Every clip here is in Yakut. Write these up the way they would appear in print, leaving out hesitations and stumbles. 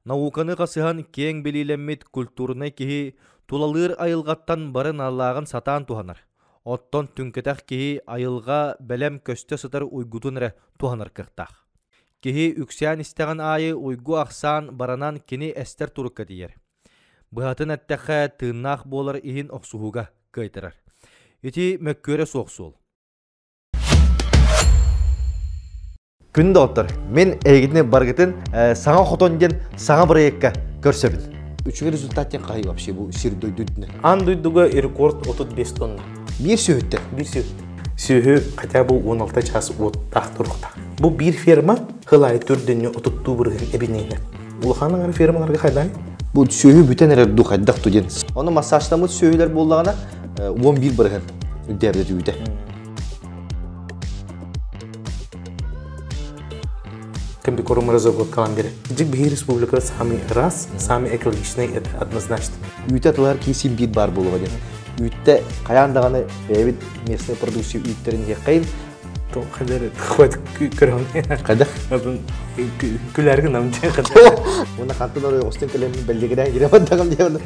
Науканы хасыһан киэҥ билиилэммит культурнай киһи тулалыыр айылҕаттан бары наалааҕын сатаан туһанар. Оттон түҥкэтэх киһи айылҕа бэлэм көстө сытар уйгутун эрэ туһанар кыахтаах. Киһи үксээн истэҕин аайы уйгу ахсаан баранан кини эстэр турукка тиийэр. Быһатын эттэххэ, тыыннаах буолар иһин охсуһууга кыайтарар. Ити мөккүөрэ суох суол. Күн доҕоттор, мин эһигитини барыгытын саҥа хотон диэн саҥа бырайыакка көрсөбүн. Үчүгэй результат диэн хаһый вообще бу сир дойду үрдүнэн? Аан дойдуга рекорд 35 тонна. Биир сүөһүттэн? Биир сүөһүттэн. Сүөһү хотя бы 16 час уоттаах туруктаах. Бу биир ферма хыл аайы төрдүннү отуттуу бырыһын эбинэйнэ. Улахан аҥар фермаларга хайдай? Бу сүөһү бүтэн эрэр ду хайдах ту диэн. Ону массажтаммыт сүөһүлэр буоллаҕына 11 бырыһын үрдээбитэ түүтэ. Комбикорм разработкалан берет. Дик биһи республика самый раз, самый экологичный, это однозначно. Үүтэ тылар киисин биир бар буолуға диэн. Үүттэ хайаан даҕаны бэйэбит местный продукция үүттэрин иһиэххэйин. Хайдар хватит көрөн. Хайдах? Күләргин нам Уна хантан орой остен кэлэммин бэллигирэн кире бардагым диэн.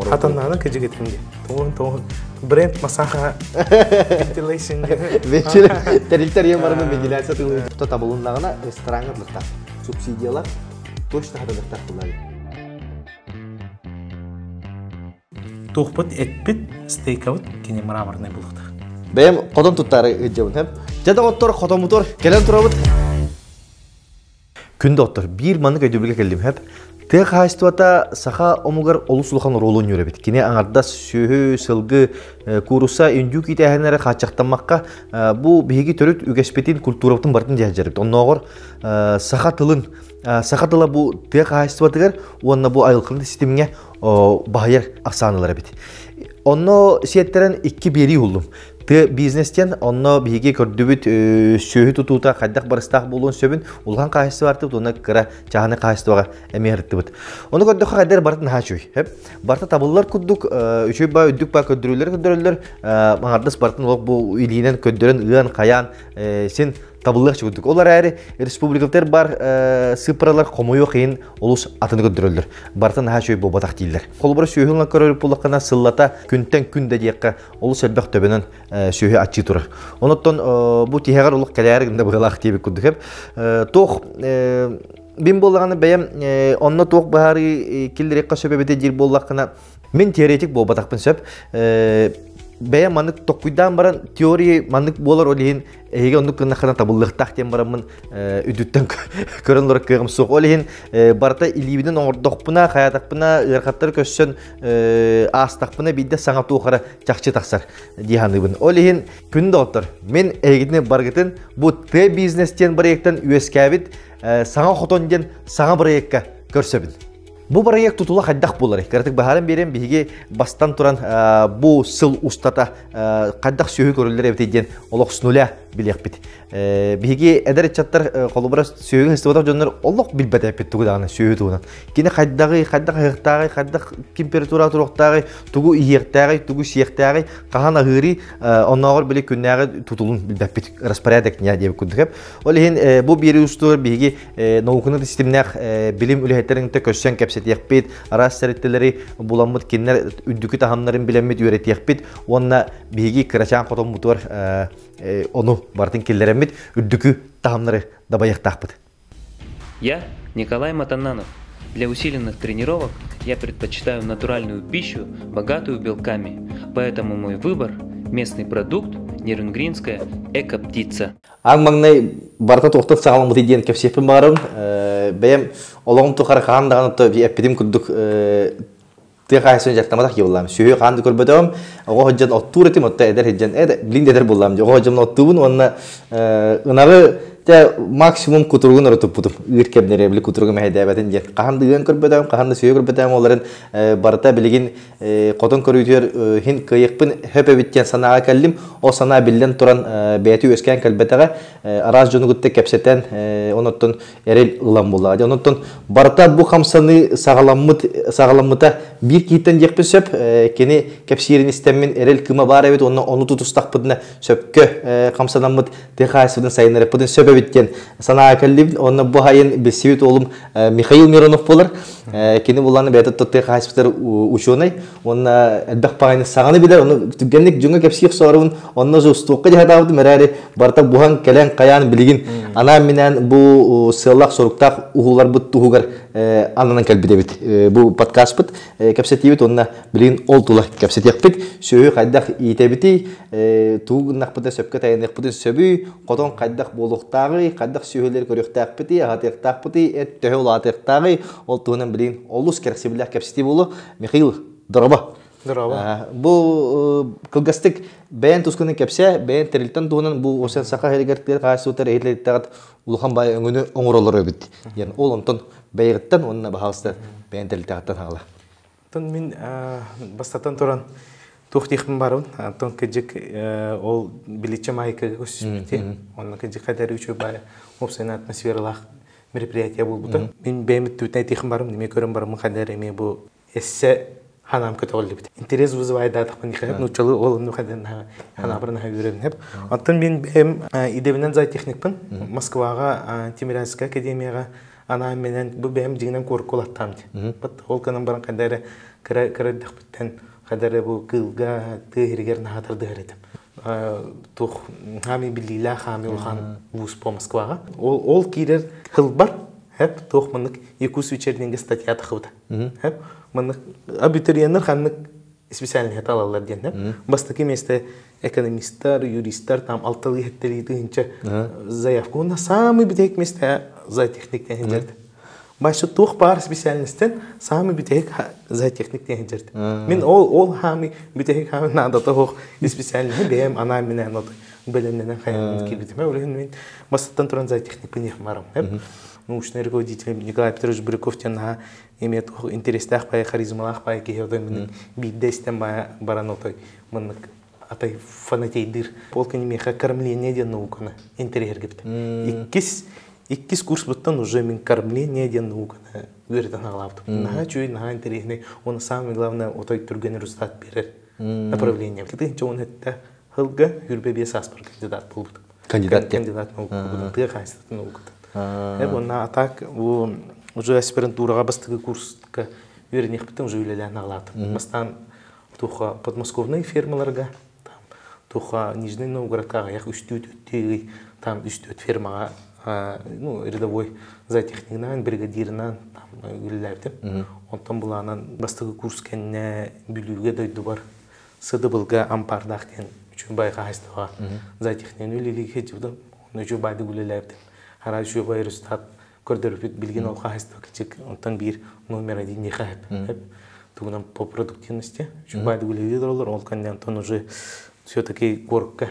Хатаннаана кыдьыгытым диэн. Тоҕон тоҕон бренд масаха ventilation. Тэрилтэр ийэ барымын вентиляция тылы тута табылыннаҕына рестораҥҥа тылыктаах. Субсидиялар точно хатылыктаах тыллар. Туохпут эппит стейкабыт кини мраморный булуктаах. Бэйэм хотон туттаары ыдьабын хэп. Дьэ доҕоттор хотоммутугар кэлэн турабыт. Күн доҕоттор, биир маннык өйдөбүлгэ кэллим хэп. Тыа хаһаайыстыбата саха омугар олус улахан оруолу оонньуур эбит. Кини аҥардас сүөһү, сылгы, кууруса, үндүү киитээһиннэрэ хааччахтаммакка бу биһиги төрүт үгэспитин, культурабытын барытын дьаһайдьарбыт. Оннооҕор саха тылын, саха тыла бу тыа хаһаайыстыбатыгар уонна бу айылҕаны ситимҥэ баһыйар ахсаанылар эбит. Онно сиэттэрэн икки биэрии уһуллум. Тыа бизнестен онно биһиги көрдүбүт сүөһү тутуута хайдах барыстаах буолуон сөбүн улахан хаһаайыстыба артыбыт уонна кыра чааһынай хаһаайыстыбаҕа эмиэ ырыттыбыт. Ону көрдөххө хайдар барытын наһаа үчүгэй. Барыта табыллар курдук үчүгэй ба үрдүк ба көрдөрүүлэр көрдөрөллөр маҥардас барытын олох бу илиинэн көрдөрөн ыан хайаан син табыллыах курдук. Ол эрээри республикалар бар сыыппаралар хомойуох иһин олус атыны көрдөрөллөр. Барыта наһаа үчүгэй буолбатах дииллэр. Холобура сүөһү ылан көрөр буоллаххына сыллата күнтэн күн да диэххэ олус элбэх төбөнөн сүөһү аччыы турар. Онуттан бу тиһэҕэр олох кэлээри гында быһылаах диэбит курдук. Туох бин буоллаҕына бэйэм онно туох быһаарыы киллэриэххэ сөп эбитэ диир буоллаххына мин теоретик буолбатахпын сөп. Бэйэм маннык токкуйдаан баран теория маннык буолар ол иһин эһиги оннук гыннаххына табыллыахтаах диэн бараммын үдүттэн көрөн олорор кыаҕым суох. Ол иһин барыта илиибинэн оҥордохпуна, хайаатахпына ыарахаттары көрсөн аастахпына биирдэ саҥа туохара чахчы тахсар дии саныыбын. Ол иһин күн доҕоттор, мин эһигитини барыгытын бу Т бизнес диэн бырайыактан үөскээбит саҥа хотон диэн саҥа бырайыакка көрсөбүн. Бу бырайыак тутула хайдах буоларый? Кыратык баһааран биэрэн биһиги бастан туран бу сыл устата хайдах сүөһү көрүллэр эбитий диэн олох с нуля билиэхпит. Биһиги эдэр ыччаттар холобура сүөһү сыстыбатах дьоннор олох билбэт эппит тугу даҕаны сүөһү туһунан. Кини хайдаҕый, хайдах аһыахтааҕый, хайдах температура туруохтааҕый, тугу иһиэхтээҕий, тугу сиэхтээҕий, хаһан аһыырый, оннооҕор били күннээҕи тутулун билбэппит распорядок дня диэбит курдук. Ол иһин бу биэрии устугар биһиги науканы системнээх билим үлэһиттэрин көрсөн кэпсэтиэхпит, араас тэрилтэлэри буламмыт кинилэр үрдүкү таһымнарын билэммит үөрэтиэхпит уонна биһиги кырачаан хотоммутугар ону барытын киллэрэммит үрдүкү таһымнары дабайыахтаахпыт. Я Николай Матананов. Для усиленных тренировок я предпочитаю натуральную пищу, богатую белками. Поэтому мой выбор – местный продукт Нерюнгринская эко-птица. Аан маҥнай барыта туохтан саҕаламмытый диэн кэпсиэхпин баҕарабын. Бэйэм олоҕум тухары хаһан даҕаны эппитим курдук тыа хаһаайыстыбатын дьарыктамматах киһи буоллаҕым. Сүөһү хаан да көрбөтөҕүм. Оҕо сылдьан оттуур этим, оттон эдэр сылдьан, билигин да эдэр буоллаҕым дии. Оҕо сылдьан оттуубун уонна ынаҕы те максимум кутуругун эрэ туппутум. Ыыр кэмнэрэ били кутуругу мэһэйдээбэтин диэн. Хаһан да ыан көрбөтөҕүм, хаһан да сүөһү көрбөтөҕүм оларын барыта билигин хотон көрүүтүгэр иһин кыайыахпын хөп эбит диэн санааҕа кэллим. Ол санаа биллэн туран бэйэтэ үөскээн кэлбэтэҕэ. Араас дьону кытта кэпсэтэн, онуттан эрэл ылан буоллаҕа. Дьэ, онтон барыта бу хамсаныы саҕаламмыт саҕаламмыта биир киһиттэн диэхпин сөп. Кини кэпсиирин истэммин эрэл кыыма баар эбит уонна ону тутустахпытына сөпкө хамсанаммыт тыа хаһаайыстыбатын сайыннарыахпытын сөп эбит. эбит диэн санаа кэллибит. Онно бу хайын билсибит уолум Михаил Миронов буолар. Кини булланы бэйэтэ тыа хаһайыстыбатыгар учуонай. Уонна элбэх баҕайыны саҥаны билэр. Ону түргэнник дьоҥҥо кэпсиэх соорубун. Онно же устуохха дьаһатаабытым эрээри барыта буһан кэлэн хайаан билигин анаан-минээн бу сыаллаах-соруктаах уһууларбыт туһугар ананан кэлбит эбит. Бу подкастпыт кэпсэтиибит уонна билигин ол тула кэпсэтиэхпит. Сүөһү хайдах иитэбитий, тугу гыннахпытына сөпкө тайаныахпытын сөбүй, хотон хайдах буолуохтааҕый, хайдах сүөһүлэри көрүөхтээхпитий, аһатыахтаахпытый, эт төһө улаатыахтааҕый, ол туһунан билигин олус кэрэхсэбиллээх кэпсэтии буолуо. Михаил, дорообо. Дорообо. Бу кылгастык бэйэн тускунан кэпсээ, бэйэн тэрилтэн туһунан бу осен саха сиригэр тыа хаһаайыстыбатыгар иһиллэриттээҕит улахан баай өҥөнү оҥороллор эбит диэн ол онтон бэйэҕиттэн уонна баһаалыста бэйэн тэрилтэҕиттэн хаала. Оттон мин бастатан туран туох диэхпин барабын. Антон кыдьык ол биличчэ маайкага көстүспүтэ. Онно кыдьык хадары үчүгэй баай уопсайынан атмосфералаах мероприятие буолбута. Мин бэйэм өттүбүттэн этиэхпин барым, эмиэ көрөн бараммын хадары эмиэ бу эссе ханаам көтөҕүллүбүт. Интерес вызывает даатахпын диэхэ нууччалыы ол онну хаден ханаабыр наһаа үөрэн хеп. Оттон мин бэйэм идэбинэн зоотехникпын. Москваҕа Тимирязевская академияҕа анаан менен бу бэйэм дьиҥинэн куоркулаттаам дии. Бат ол гынан баран хайда эрэ кыра кыра эрдэхпиттэн хайда эрэ бу кыылга тыа иһигэр наһаа тардыһар этим. Туох хаами биллиилээх хаами улахан вуз по Москваҕа. Ол ол киирэр хылбар хэп туох маннык Якутс вечернингэ статья тахыбыта. Хэп маннык абитуриеннар ханнык специальный талаллар диэн. Бастакы место экономисттар, юристтар там алталыы хэттэлии тыһынча заявка. Уонна самый бүтэһик место зоотехник диэн дьэрд. Башы туох баар специальностен самый бүтэһик зоотехник диэн дьэрд. Мин ол ол хаамый бүтэһик хаамый наадата суох специальность бэйэм анаан минээн отой бэлэмнэнэн хайаан киирбитим. Ол иһин мин бастаттан туран зоотехникпын барам. Научный руководитель Николай Петрович Буряков диэн наһаа эмиэ туох интерестээх баайы харизмалаах баайы киһи отой мин биирдэ истэн баран отой маннык атай фанатейдыыр. Ол кини миэхэ кормление диэн науканы интэриэһиргэбит. Иккис иккис курсбуттан уже мин кормление диэн науканы үөрэтэн аҕалаабытым. Наһаа үчүгэй, наһаа интэриэһинэй. Уонна самое главное отой түргэн результат биэрэр направление. Тыһыынча он этте хылга хүрбэ биэс ааспар кандидат буолбутум. Кандидат Кандидат наук буолбутум. Тыа хаһаайыстыбатын наукатын. Уонна а так уже аспирантураҕа бастакы курска үөрэниэхпиттэн уже үлэлээн аҕалаатым. Бастаан туха подмосковнай фермаларга там туха Нижний Новгородка аҕыйах үстүү түттүү там үстүөт фермаҕа ну рядовой зоотехнигынан бригадирынан там үлэлээбитим. Онтон булаанан бастакы курс кэннэ Бүлүүгэ дойдубар Сыдыбылга ампаардаах диэн үчүгэй бай хаһаайыстыбаҕа зоотехнигын үлэлии сылдьыбытым. Онно үчүгэй баайдык үлэлээбитим. Хара үчүгэй результат көрдөрбүт билигин ол хаһаайыстыба кичик онтон биир номер один диэхэ сөп. Тугунан по продуктивности үчүгэй баайдык үлэлии олороллор. Ол кэннэ онтон уже все-таки куоракка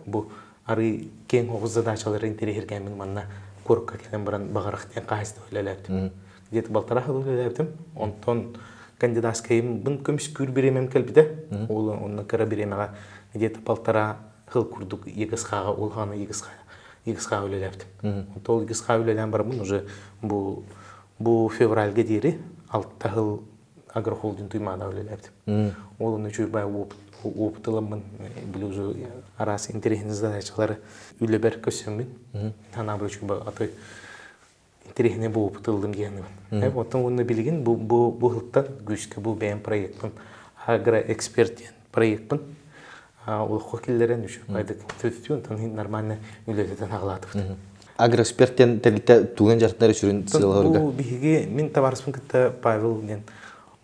бу арыы киэҥ оҕус задачалары интэриэһиргээммин манна куоракка кэлэн баран баҕарах диэн хаһаайыстыба үлэлээбитим. Где-то балтараа сыл үлэлээбитим. Онтон кандидатскайбын көмүскүүр бириэмэм кэлбитэ. Ол онно кыра бириэмэҕэ где-то полтора сыл курдук ЕГСХ-ҕа улахан ЕГСХ үлэлээбитим. Онтон ол ЕГСХ үлэлээн бараммын уже бу бу февральга диэри алта сыл агрохолдинг Туймаада үлэлээбитим. Ол онно үчүгэй баай опыт ыламмын били уже араас интэриэһинэй задачалары үлэбэр көрсөммүн санаабар үчүгэй атай интэриэһинэй бу опыт ыллым диэн Оттон уонна билигин бу бу бу сылтан күүскэ бу бэйэм проекпын агроэксперт диэн проекпын олоххо киллэрэн үчүгэй онтон нормально үлэлэтэн аҕалаатыбыт. Агроэксперт диэн тэрилтэ тугунан дьарыктанар сүрүн сыалларга? Бу биһиги мин табаарыспын кытта Павел диэн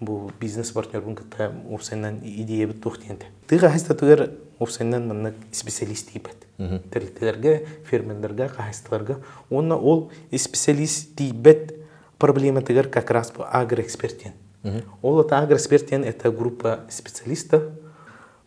бу бизнес партнербун кытта уопсайынан идеябыт туох диэн тыа хаһаайыстыбатыгар уопсайынан маннык специалист тиийбэт. Тэрилтэлэргэ, фермердэргэ, хаһаайыстыбаларга уонна ол специалист тиийбэт проблематыгар как раз бу агроэксперт диэн. Ол это агроэксперт диэн это группа специалистов,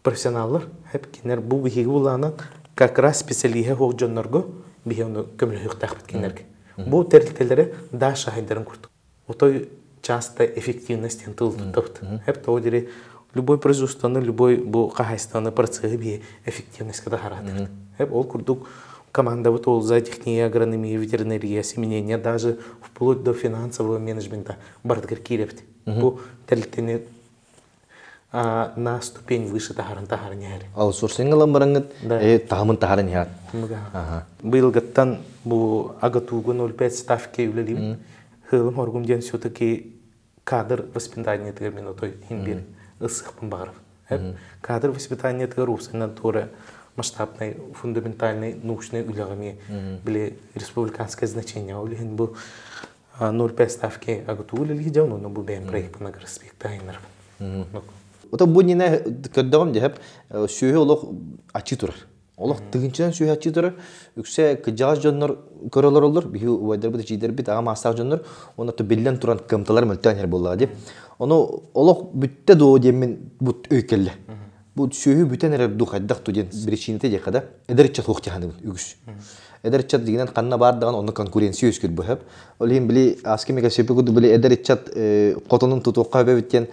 профессионаллар хэп кинилэр бу биһиги булаанан как раз специалиһэ суох дьоннорго биһи ону көмөлөһүөхтээхпит кинилэргэ. Бу тэрилтэлэрэ да шахайдарын курдук. Отой часто эффективность диэн тыл туттабыт. Хэп того дири любой производствоны, любой бу хаһаайыстыбаны процессы биһи эффективностька таһаратыбыт. Хэп ол курдук командабыт ол зоотехния, агрономия, ветеринария, семенение, даже вплоть до финансового менеджмента бардыгар киирэбит. Бу тэрилтэни На ступень выше таһарын таһарын иһэр. Аутсорсинг ылан бараҥҥыт таһымын таһарын иһэр. Быйылгыттан бу АГАТУга 0,5 ставки үлэлиибин. Хылым хоргум диэн все-таки кадр воспитаниетыгар мен отой иһин биир ылсыахпын баҕарабын. Кадр воспитаниетыгар уопсайынан туора масштабный фундаментальный научный үлэҕэ эмиэ били республиканское значение ол иһин бу 0,5 ставки АГАТУ үлэлии дьон онно бу бэйэм проекпын агроспектайнарбын. Ото бу нина көрдөҕүм дьэһэп сүөһү олох ачыы турар. Олох тыһыынчанан сүөһү ачыы турар. Үксэ кырдьаҕас дьоннор көрө олороллор. Биһи убайдарбыт, эдьиийдэрбит, аҕам аастаах дьоннор. Онно биллэн туран кыамталар мөлтөөн иһэр буоллаҕа дии. Ону олох бүттэ дуо диэммин бу өй кэллэ. Бу сүөһү бүтэн эрэр дуу хайдах дуу диэн причината диэххэ да эдэр ыччат суох дьаһаныбын үгүс. Эдэр ыччат дигинэн ханна баар даҕаны онно конкуренция үөскүүр быһап. Ол иһин били ааскы кэпсэппит курдук били эдэр ыччат хотонун тутуохха эбэбит диэн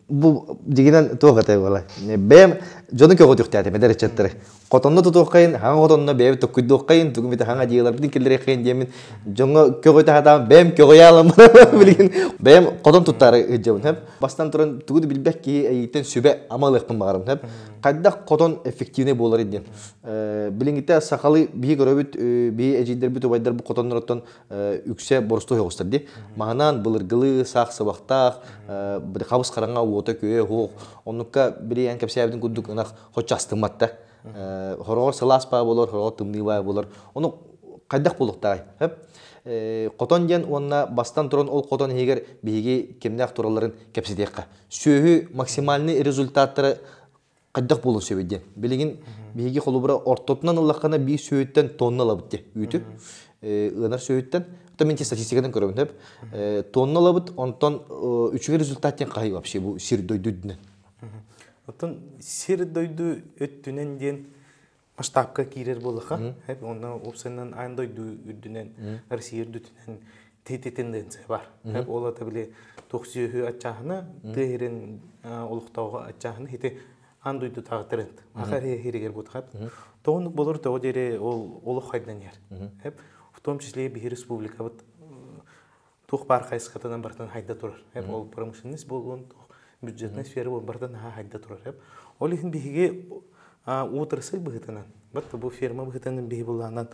бу дигинэн туох этэй буола. Бэйэм дьону көҕүтүөхтээтим эдэр ыччаттары. Хотонно тутуоххайын, хаҥа хотонно бэйэбит токкуйдуоххайын, тугу бит хаҥа дьиэлэрбитин киллэриэххэйин диэммин дьоҥҥо көҕүтэ сатаан бэйэм көҕүйэ аламмын билигин бэйэм хотон туттаары ыдьабын хэп. Бастан туран тугу да билбэт киһи эйиттэн сүбэ ама ылыахпын баҕарабын хэп. Хайдах хотон эффективный буолар диэн. Билиҥҥитэ сахалыы биһи көрөбүт, биһи эдьиийдэрбит, убайдарбыт хотоннороттон үксэ боростуой оҕустар дии. Маһынан былыргылыы саах сыбахтаах, хабыс хараҥа уота күө суох. Оннукка били эн кэпсээбитин курдук ынах хоччо астыммат да. Хороҕор сылаас баа буолар, хороҕор тымныы баа буолар. Ону хайдах буолуохтааҕый? Хотон диэн уонна бастан туран ол хотон иһигэр биһиги кимнээх туралларын кэпсэтиэххэ. Сүөһү максимальный результаттары хайдах буолуон сөбүй диэн. Билигин биһиги холобура ортотунан ыллаххына биир сүөһүттэн тонна ылабыт диэ үүтү. Ыанар сүөһүттэн. Оттон мин статистикатын көрөбүн сөп. Тонна ылабыт, онтон үчүгэй результат диэн хаһый вообще бу сир дойду үрдүнэн? Оттон сир дойду өттүнэн диэн масштабка киирэр буоллаха, онно уопсайынан аан дойду үрдүнэн, Россия үрдүтүнэн тити тенденция бар. Ол ата били туох сүөһү аччааһына, тыа сирин олохтооҕо аччааһына хити аан дойдутааҕы тренд. Аха хиригер бутахат. Тоҕунук болор тоҕо диэри ол олох хайдан иһэр. В том числе биһи республикабыт туох баар хайысхатынан барытын хайда турар. Ол промышленность буолуон, туох бюджетная сфера буолуон барытын наһаа хайда турар. Ол иһин биһиги отрасль быһыытынан, бу ферма быһыытынан биһи булаанан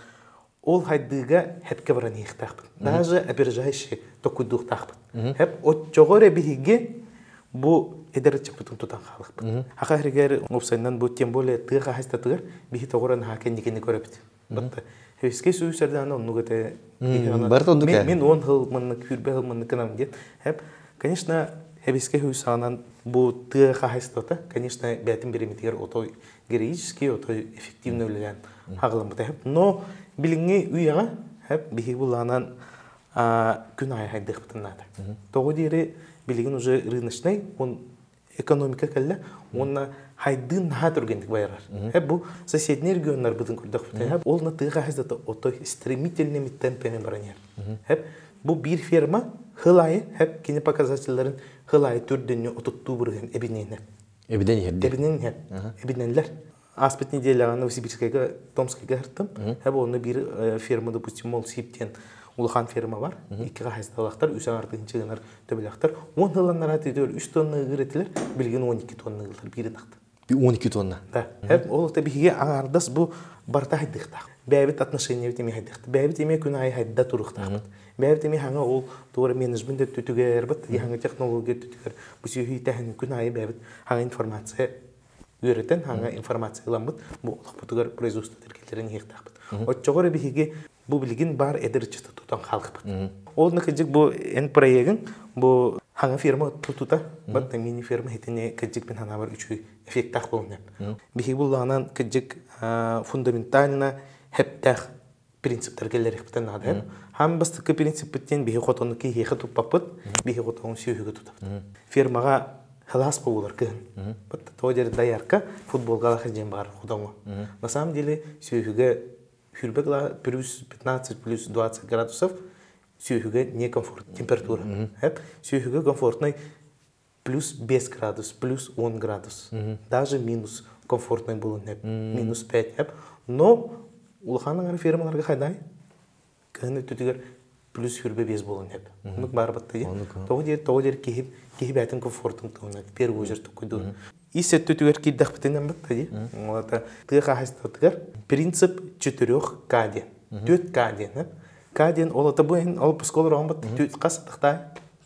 ол хайдыыга хепке баран иһиэхтээхпит. Даже опережающий токуйдуохтаахпыт. Хеп оччоҕо эрэ биһиги бу эдэр ыччаппытын тутан хаалыахпыт. Аха эригэр уопсайынан бу тем более тыа хаһаайыстатыгар биһи тоҕо наһаа кэнникини көрөбүт. Батта Хевискэй сүүсэрдээн оннук этэ. Барыта оннук ээ. Мин 10 хыл маннык хүрбэ хыл маннык гынам диэн. Хэп, конечно, Хевискэй сүүс бу тыа хаһаайыстыбата, конечно, бээтин биримитигэр отой героический, отой эффективно үлэлээн хаҕыламмыта. Хэп, но билиҥҥи үйэҕэ хэп биһиги булаанан күн аайы хайдыахпытын наада. Тоҕо диэри билигин уже рыночный, он экономика кэллэ уонна хайдыын наһаа түргэнник байарар. Бу соседний регионнарбытын көрдөхпүтэ, ол на тыа хаһаайыстыбата отой стремительными темпами баран иһэр. Хэп бу биир ферма хыл айы хэп кини показательларын хыл айы түрдүннү отуттуу бырыһын эбиненер. Эбиден иһэрди. Эбинен иһэр. Эбиненлер. Ааспыт неделяҕа Новосибирскайга, Томскайга сырттым. Хэп онно биир ферма, допустим, мол сип диэн улахан ферма бар. Икки хаһаайыстыбалаахтар, үс аҥар тыһыынча гынар төбөлөөхтөр. 10 сылланнара тиитигэр 3 тонна ыыр этилэр, билигин 12 тонна ыыллар биир ынахта. 12 тонна. Да. Хэп ол та биһиги аҥаардас бу барта хайдыахтаах. Бэйэбит отношениябыт эмиэ хайдыахта. Бэйэбит эмиэ күн аайы хайда туруохтаахпыт. Бэйэбит эмиэ хаҥа ол туора менеджмент өттүтүгэр, бат хаҥа технология өттүтүгэр бу сүөһү итэһин күн аайы бэйэбит хаҥа информация үөрэтэн хаҥа информация ыламмыт бу олохпутугар производство тиргэлэрин иһиэхтаахпыт. Оччоҕо эрэ биһиги бу билигин баар эдэр ыччаты тутан хаалыахпыт. Ол кыдьык бу эн проегын бу хаҥа ферма тутута бат мини ферма хитини кыдьык мин ханаабар үчүгэй эффектаах буолун. Биһиги буллаҕынан кыдьык фундаментально хептаах принциптер келлерихпитен наада. Хам бастакы принциппиттен биһи хотону киһиэхэ туппаппыт, биһи хотону сүөһүгэ тутабыт. Фермаға хылаас буолар кыһын. Бат то дер доярка футболга лаха дьен бар хотоҥо. На самом деле сүөһүгэ хүрбек плюс 15 плюс 20 градусов сүөһүгэ некомфорт температура. Сүөһүгэ комфортный плюс 5 градус, плюс 10 градус. Даже минус комфортный был минус 5. Но улахан фермаларга хайдай кыһын өттүтүгэр Плюс 25 буолуон сөп. Оннук баар батта дии. Тоҕо диир киһи киһи бэйэтин комфортун туһунан в первую очередь токуйдуур. Ис өттүтүгэр киирдэхпитинэн батта дии. Олата тыа хаһаайыстыбатыгар принцип четырех К диэн. Түөрт К диэн. К диэн ол ата бу ол пускол роон батта түөрт хас атахтаай?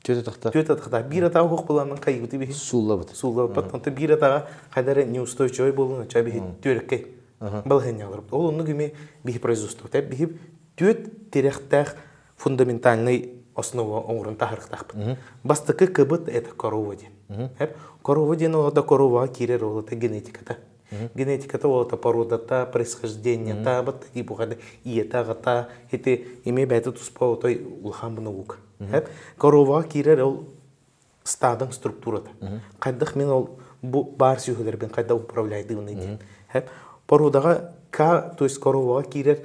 Түөрт атахта. Түөрт атахта. Биир атаҕа хуох буланан хайыбыты биһи. Сууллабыт. Сууллабыт. Онто биир атаҕа хайдары неустойчивый буолуун ча биһи түөркэй балаһыанньалар. Ол оннук ими биһи производство. Биһи түөрт тирэхтээх фундаментальный основа оҥорон таһарыктаахпыт. Бастакы кыбыт это корова диэн. Корова диэн олота короваҕа киирэр олота генетиката. Генетиката олота породата, происхождениета, бат бухада ийэтэ аҕата ити имэ бэйэтэ туспа отой улахан наука. Короваҕа киирэр ол стадаҥ структурата. Хайдах мин ол бу баар сүөһүлэрбин хайдах управляйдыыбыный диэн. Породаҕа К, то есть короваҕа киирэр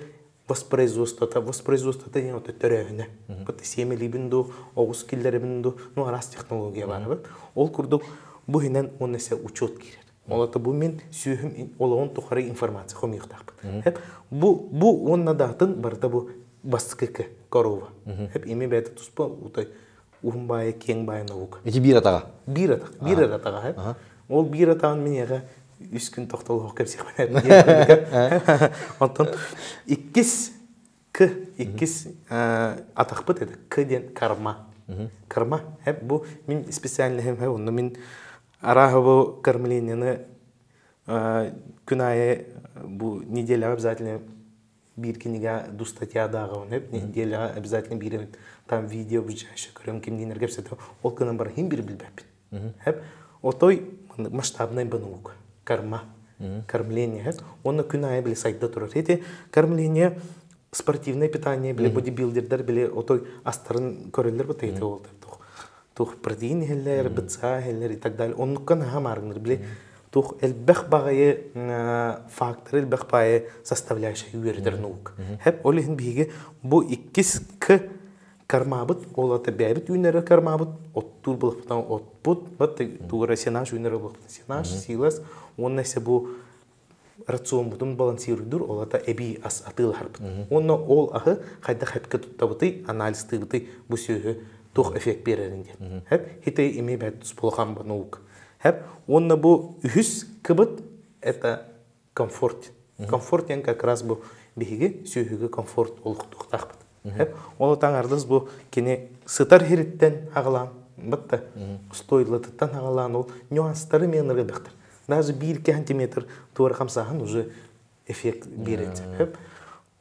воспроизводствота, воспроизводствота диэн ото төрөөһүнэ. Бу сиэмэлиибин дуу, оҕус киллэрэбин дуу, ну араас технология баар эбит. Ол курдук бу иһинэн уонна се учет киирэр. Ол ата бу мин сүөһүм олоҕун тухары информация хомуйуохтаахпын. Бу уонна даатын барыта бу бастакы корова. Хеп ими бэйэтэ туспа утай уһун баайа киэҥ баайа наука. Ити биир атаҕа. Биир атах, биир эрэ атаҕа. Ол биир атаҕын мин эҕэ үс күн тохтолоох кэпсиэхпин Онтон иккис К, иккис атахпыт это К диэн карма. Карма, бу мин специальностым, онно мин арааһа бу кормлениены күн аайы бу неделяҕа обязательно биир кинигэ ду статья дааҕабын неделяҕа обязательно биир там видео обучающий көрөм кимниин кэпсэтэ ол гынан баран хин бир билбэппин хэп отой масштабный наука карма кормление хэп онно күн аайы били сайда турар эти кормление спортивное питание били бодибилдердер били отой астарын көрөллөр бу тейте ол туох протеин иһэллэр, БЦА иһэллэр и так далее. Оннукка наһаа маарынныр. Били туох элбэх баҕайы фактор, элбэх баҕайы составляющая үөрэтэр наука. Хэп ол иһин биһиги бу иккис К кармабыт, ол ата бэйэбит үүнэрэ кармабыт, оттуур булахпытан отпут, вот тугара сенаж үүнэрэ булахпытан сенаж, силос, уонна се бу рациоммутун балансируйдур, ол ата эбии ас атыылаһарбыт. Уонна ол аһы хайдах хэпкэ туттабытый, анализтыыбытый бу сүөһү туох эффект биэрэрин диэн. Хэп хитэй имей бэт сполохан наука. Хэп уонна бу үһүс кыбыт это комфорт. Комфорт диэн как раз бу биһиги сүөһүгө комфорт олохтуохтаахпыт. Хэп ол таҥардас бу кини сытар хириттен аҕалаан батта стойлатыттан аҕалаан ол нюанстары мен бэхтер. Даже 1-2 сантиметр туора хамсааһын уже эффект биэрэн сөп.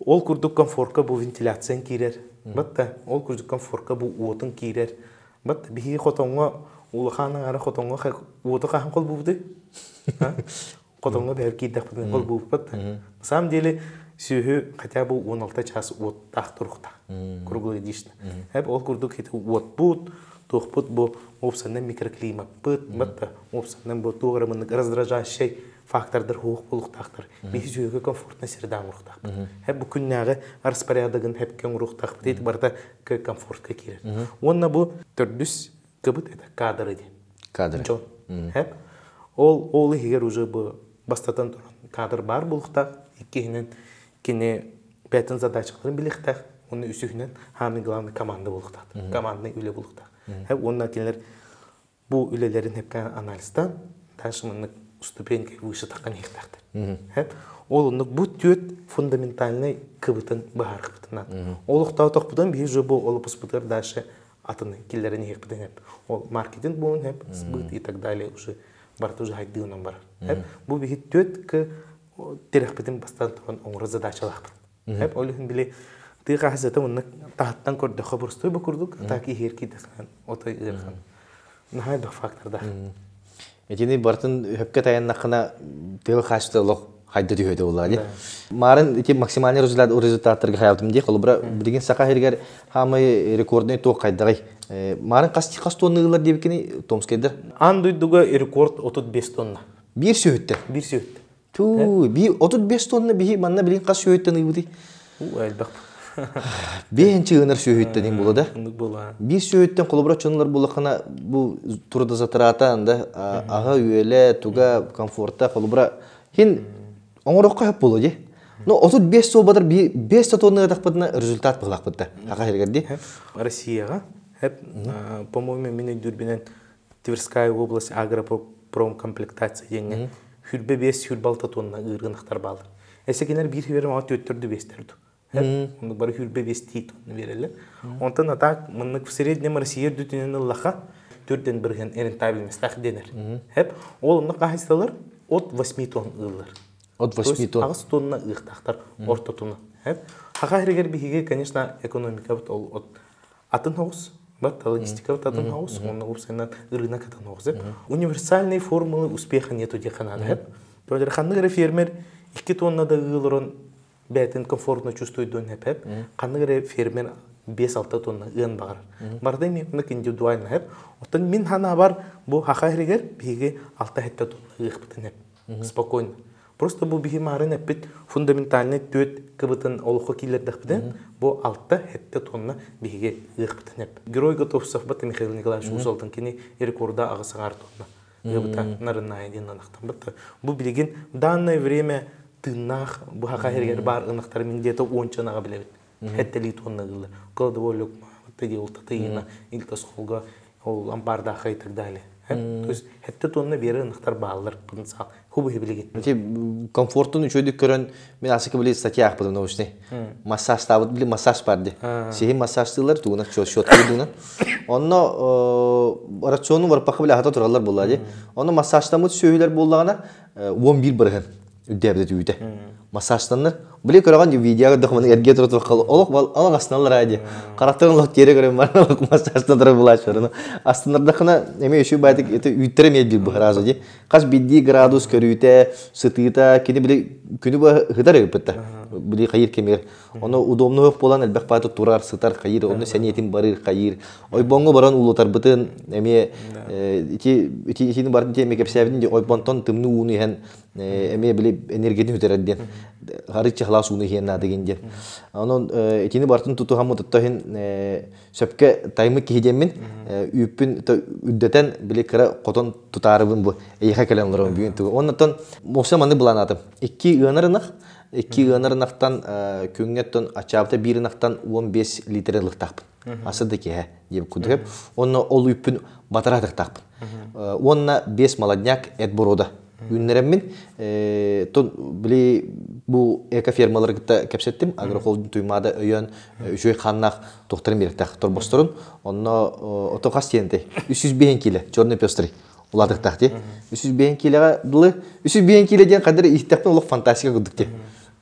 Ол курдук комфортка бу вентиляциян киирэр. Батта ол курдук комфортка бу уотун киирэр. Батта биһиги хотоҥҥо улахан аҥара хотоҥҥо уоту хаһан холбуубутуй? Хотоҥҥо бэһэр киирдэхпитинэ холбуубут. На самом деле сүөһү хотя бы 16 час уоттаах туруктаах. Круглогодично. Хеп ол курдук хити уотпут, туохпут бу уопсаннан микроклимаппыт, батта уопсаннан бу туох эрэ мыннык раздражающий фактордар хуох булуктаахтар. Биһи сүөһүгэ комфортный среда оҥоруохтаахпыт. Хеп бу күннээҕи распорядогын хепке оҥоруохтаахпыт. Ити барыта комфортка киирэр. Уонна бу төрдүс кыбыт это кадры диэн. Кадры. Дьон. Хеп ол ол иһигэр уже бу бастатан туран кадр баар булуктаах, иккиһинэн кини бэйэтин задачаларын билиэхтээх, уонна үсүһүнэн самый главный команда булуктаах, командный үлэ булуктаах. Хеп уонна кинилэр бу үлэлэрин хепкэ анализтаан дальше маннык ступенькой выше таххан иһиэхтээхтэр. Хеп ол оннук бу түөрт фундаментальный кыбытын быһаарыхпытынан. Олохтоотохпутун биһи уже бу олопуспутугар дальше атын киллэрин иһиэхпитин хеп. Ол маркетинг буолун хеп, сбыт и так далее уже барыта уже хайдыынан барар. Хеп бу биһи түөрт к тирэхпитин бастан туран оҥоро задачалаахпыт. Хеп ол иһин били тыы хаһысыта муннук таһыттан көрдөххө боростуой бу курдук, так иһиэр киирдэххэ отой ыарахан. Наһаа элбэх фактордаах. Итини бартын хөпкө таяннаххына тыал хаачты олох хайда түһөтө буолла дии. Марын ити максимальный результаттарга хаябытым дии. Холобура билигин саха сиригэр хаамай рекордный туох хайдаҕый? Марын хас хас тонна ылар диэбиккини Томскайдар? Аан дойдуга рекорд 35 тонна. Биир сүһүттэн. Биир сүһүттэн. Туу, би 35 тонна биһи манна билигин хас сүһүттэн ыйбытый? У элбэх. Биэһинчи ынар сүөһүттэн иҥ була да. Оннук буола. Биир сүөһүттэн холобура чонолор буллаххына бу трудозатрата анда аҕа үөлэ туга комфорта холобура хин оҥороххо хөп буолуо дии. Ну, 35 суолбатар 5 тонна ытахпытына результат быһылаахпыт да. Хаха сиригэр дии. Россияҕа, по-моему, мин өйдүүрбүнэн Тверская область агропромкомплектация диэҥҥэ хүрбэ 5 хүрбэ 6 тонна ыыргынахтар баалар. Эсекинер биир хүбэр маҕа түөттөрдү биэстэрду. Оннук бары хүрбэ 5 тии тонна биэрэллэр. Онтон атаак мыннык в среднем Россия үрдүтүнэн ыллаха түрден бырыһын рентабельностаах денер. Хеп ол онно хаһысталар от 8 тонн ыыллар. От 8 тонн. 8 тонна ыахтаахтар ортотуна. Хеп Хаха хэригэр биһиги, конечно, экономикабыт ол от атын хоҕус, бат логистикабыт атын хоҕус, онно уопсайынан рынок атын хоҕус. Универсальной формулы успеха нету диэххэ наада. Хеп. Тоҕо ханнык эрэ фермер 2 тонна да ыылырон бэйэтин комфортно чувствуйдуон хэп ханнык эрэ фермер 5-6 тонна ыан баҕарар. Барда эмиэ оннук индивидуально хэп. Оттон мин ханаабар бу хаха иһигэр биһиги 6-7 тонна ыахпытын хэп. Спокойно. Просто бу биһи маарын эппит фундаментальный түөт кыбытын олоххо киилэрдэхпитин бу 6-7 тонна биһиги ыахпытын эп. Герой Готовцев бата Михаил Николаевич Усалтын кини рекорда аҕыс аҥаар тонна ыабыта нарыннаайа диэн анахтан бытта. Бу билигин данное время тыыннаах бу хаха иһигэр баар ынахтары мин где-то уонча ынаҕа билэбит. Хэттэлии тонна ыыллар. Кладовой люк ол татыйына, илтосхолга, ол ампаардаахха и так далее. То есть хэтте тонна биэрэ ынахтар бааллар потенциал. Хубу билигин. Ити комфортун үчүгүйдүк көрөн мен асыка били статья аахпытым научный. Массаж таабыт били массаж бар ди. Сиһи массажтыылар тугунан счетка тугунан. Онно рациону барпаха били ахата тураллар буолла ди. Онно массажтамыт сүөһүлэр буоллаҕына 11 бырыһын үрдээбитэ түүтэ. Массажтаннар. Били көрөҕөн видеоға документ эрге тура тура олох олох астыналар ади. Харахтарын олох тиэрэ көрөн баран олох массажтаннар булааччылар. Астынардахына эми өшү байтык это үүттэрэ эмиэ бир быһаразы ди. Хас бидди градус көрүүтэ, сытыыта, кини били күнү бу хытар ыппытта. Били хайыр кемер. Ону удобно хөк болан элбэх бааты турар, сытар, хайыр, онно сэниэтин барыр, хайыр. Ойбоҥҥо баран улутарбытын эмиэ ити ити итини барын тиэмэ кэпсээбитин ди ойбонтон тымныы ууну иһэн эмиэ били энергетин сүтэрэр диэн харыччы халаас ууну иһиэн наадыгын диэн. Онон итини бартын тутуһаммыт иһин сөпкө таймык киһи диэммин үүппүн үрдэтэн били кыра хотон тутаарыбын бу эйиэхэ кэлэн олоробун бүгүн тугу. Оннотон муоса маннык былаанатым. Икки ыанар ынах, икки ыанар ынахтан күҥҥэ ачаабыта биир ынахтан 15 литр ылыктаахпын. Асы да киһэ диэбит курдук. Онно ол үүппүн батара атыктаахпын. Уонна 5 молодняк эт боруода үүннэрэммин тон били бу экофермалары кытта кэпсэттим агрохолдинг туймаада өйөөн үчүгэй хааннаах туохтарын биэртээх торбосторун онно ото хас тиэнтэй 305 киле черный пестрый улаатыктаах дии 305 килеҕэ дылы 305 киле диэн хадыр иһиттэхпин олох фантастика курдук дии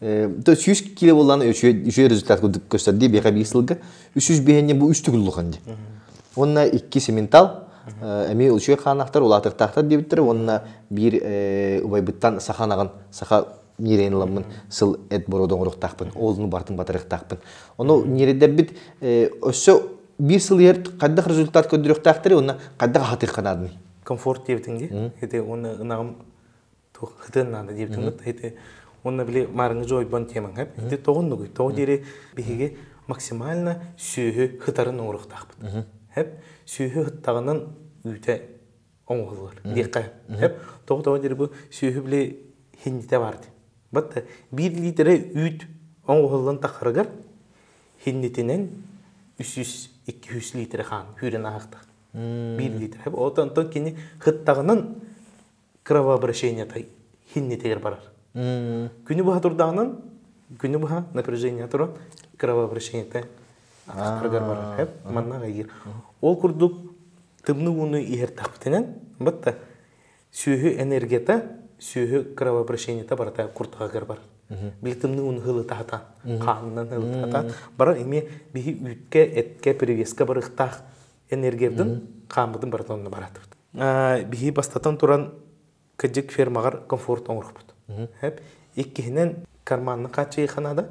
то 100 киле буоллаҕына үчүгэй результат курдук көстөр дии биэхэ биир сылга 305 бу үс төгүл улахан дии уонна икки сементал эмиэ үчүгэй хааннаахтар улаатыктаахтар диэбиттэрэ уонна биир убайбыттан саха анаҕын саха ньирэйин ыламмын сыл эт боруода оҥоруохтаахпын ол барытын батарыахтаахпын ону ньирэйдэрбит өссө биир сыл иһэр хайдах результат көрдөрүөхтээхтэри уонна хайдах аһатыахха наадыный комфорт диэбитиҥ дии ити уонна ынаҕым туох хытыан наада диэбитиҥ ити уонна били маарыҥҥы дьойбон темаҥ хэп ити тоҕуннугуй тоҕо диэри биһиги максимально сүөһү хытарын оҥоруохтаахпыт хэп сүөһү хыттаҕынан үүтэ оҥоһуллар диэххэ хэп тоҕо тоҕо диэри бу сүөһү били хиннитэ бар дии батта биир лиитэрэ үүт оҥоһуллан тахарыгар хиннитинэн 300-200 лиитэрэ хаан хүүрэн ааһахтаах биир лиитэрэ онтон кини хыттаҕынан кровообращениета хиннитигэр барар. Күнү быһа турдаҕынан, күнү быһа напряжение туран кровообращениета атахтарыгар барар. Манна аҕайыыр. Ол курдук тымныы ууну иһэртэхпитинэн, батта сүөһү энергията, сүөһү кровообращениета барыта куртаҕыгар барар. Били тымныы ууну һылытаһатаан, хаанынан һылытаһатаан, барар эмиэ биһи үүткэ, эткэ, привеска барыахтаах энергиябытын, хааммытын барытын онно бараатыбыт. Биһи бастатан туран кыдьык фермаҕар комфорт оҥорохпут. Иккиһинэн карманны хааччыйыха наада.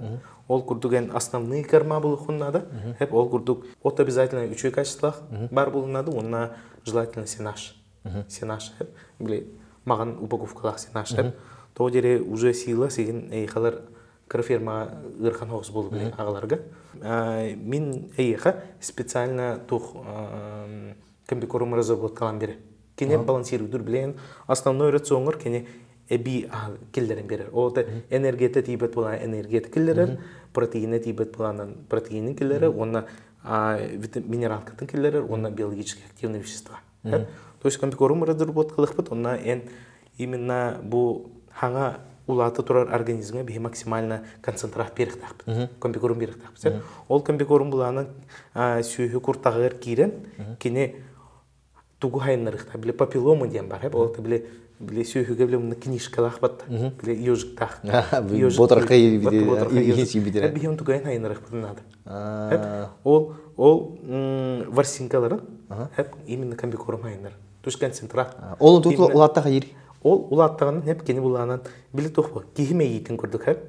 Ол курдук эн основные корма булуоххун наада. Ол курдук от обязательно үчүгэй качестволаах бар буолуон наада уонна желательно сенаж. Сенаж били маҕан упаковкалаах сенаж. Тоҕо диэри уже сила сигин эйхалар кыра фермаҕа ыарахан соҕус буолу били аҕаларга. Мин эйиэхэ специально туох комбикорм разработкалаан бере. Кини балансируйдур билен основной рационгор кини эбии киллэрэн биэрэр. Ол энергията тиийбэт буолан энергията киллэрэр, протеина тиийбэт буолан протеинин киллэрэр уонна минералкатын киллэрэр уонна биологически активные вещества. То есть комбикорм разработкалыахпыт, онно эн именно бу хаҥа улаата турар организмҥа биһи максимально концентрат биэриэхтээхпит. Комбикорм биэриэхтээхпит. Ол комбикорм булаанан сүөһү куртаҕыгар киирэн кини тугу хайыннарыахтаах били папиллома диэн бар ол били били сүөһүгэ били мына книжкалаах батта били ежиктаах ботархай биһиэн тугайын хайыннарыахпытын наада ол ол ворсинкаларын именно комбикорм хайыннар то есть концентрат ол тут улаатта хайыр ол улааттаҕынан хеп кини булаанан били туох бу киһи мэйиитин курдук хеп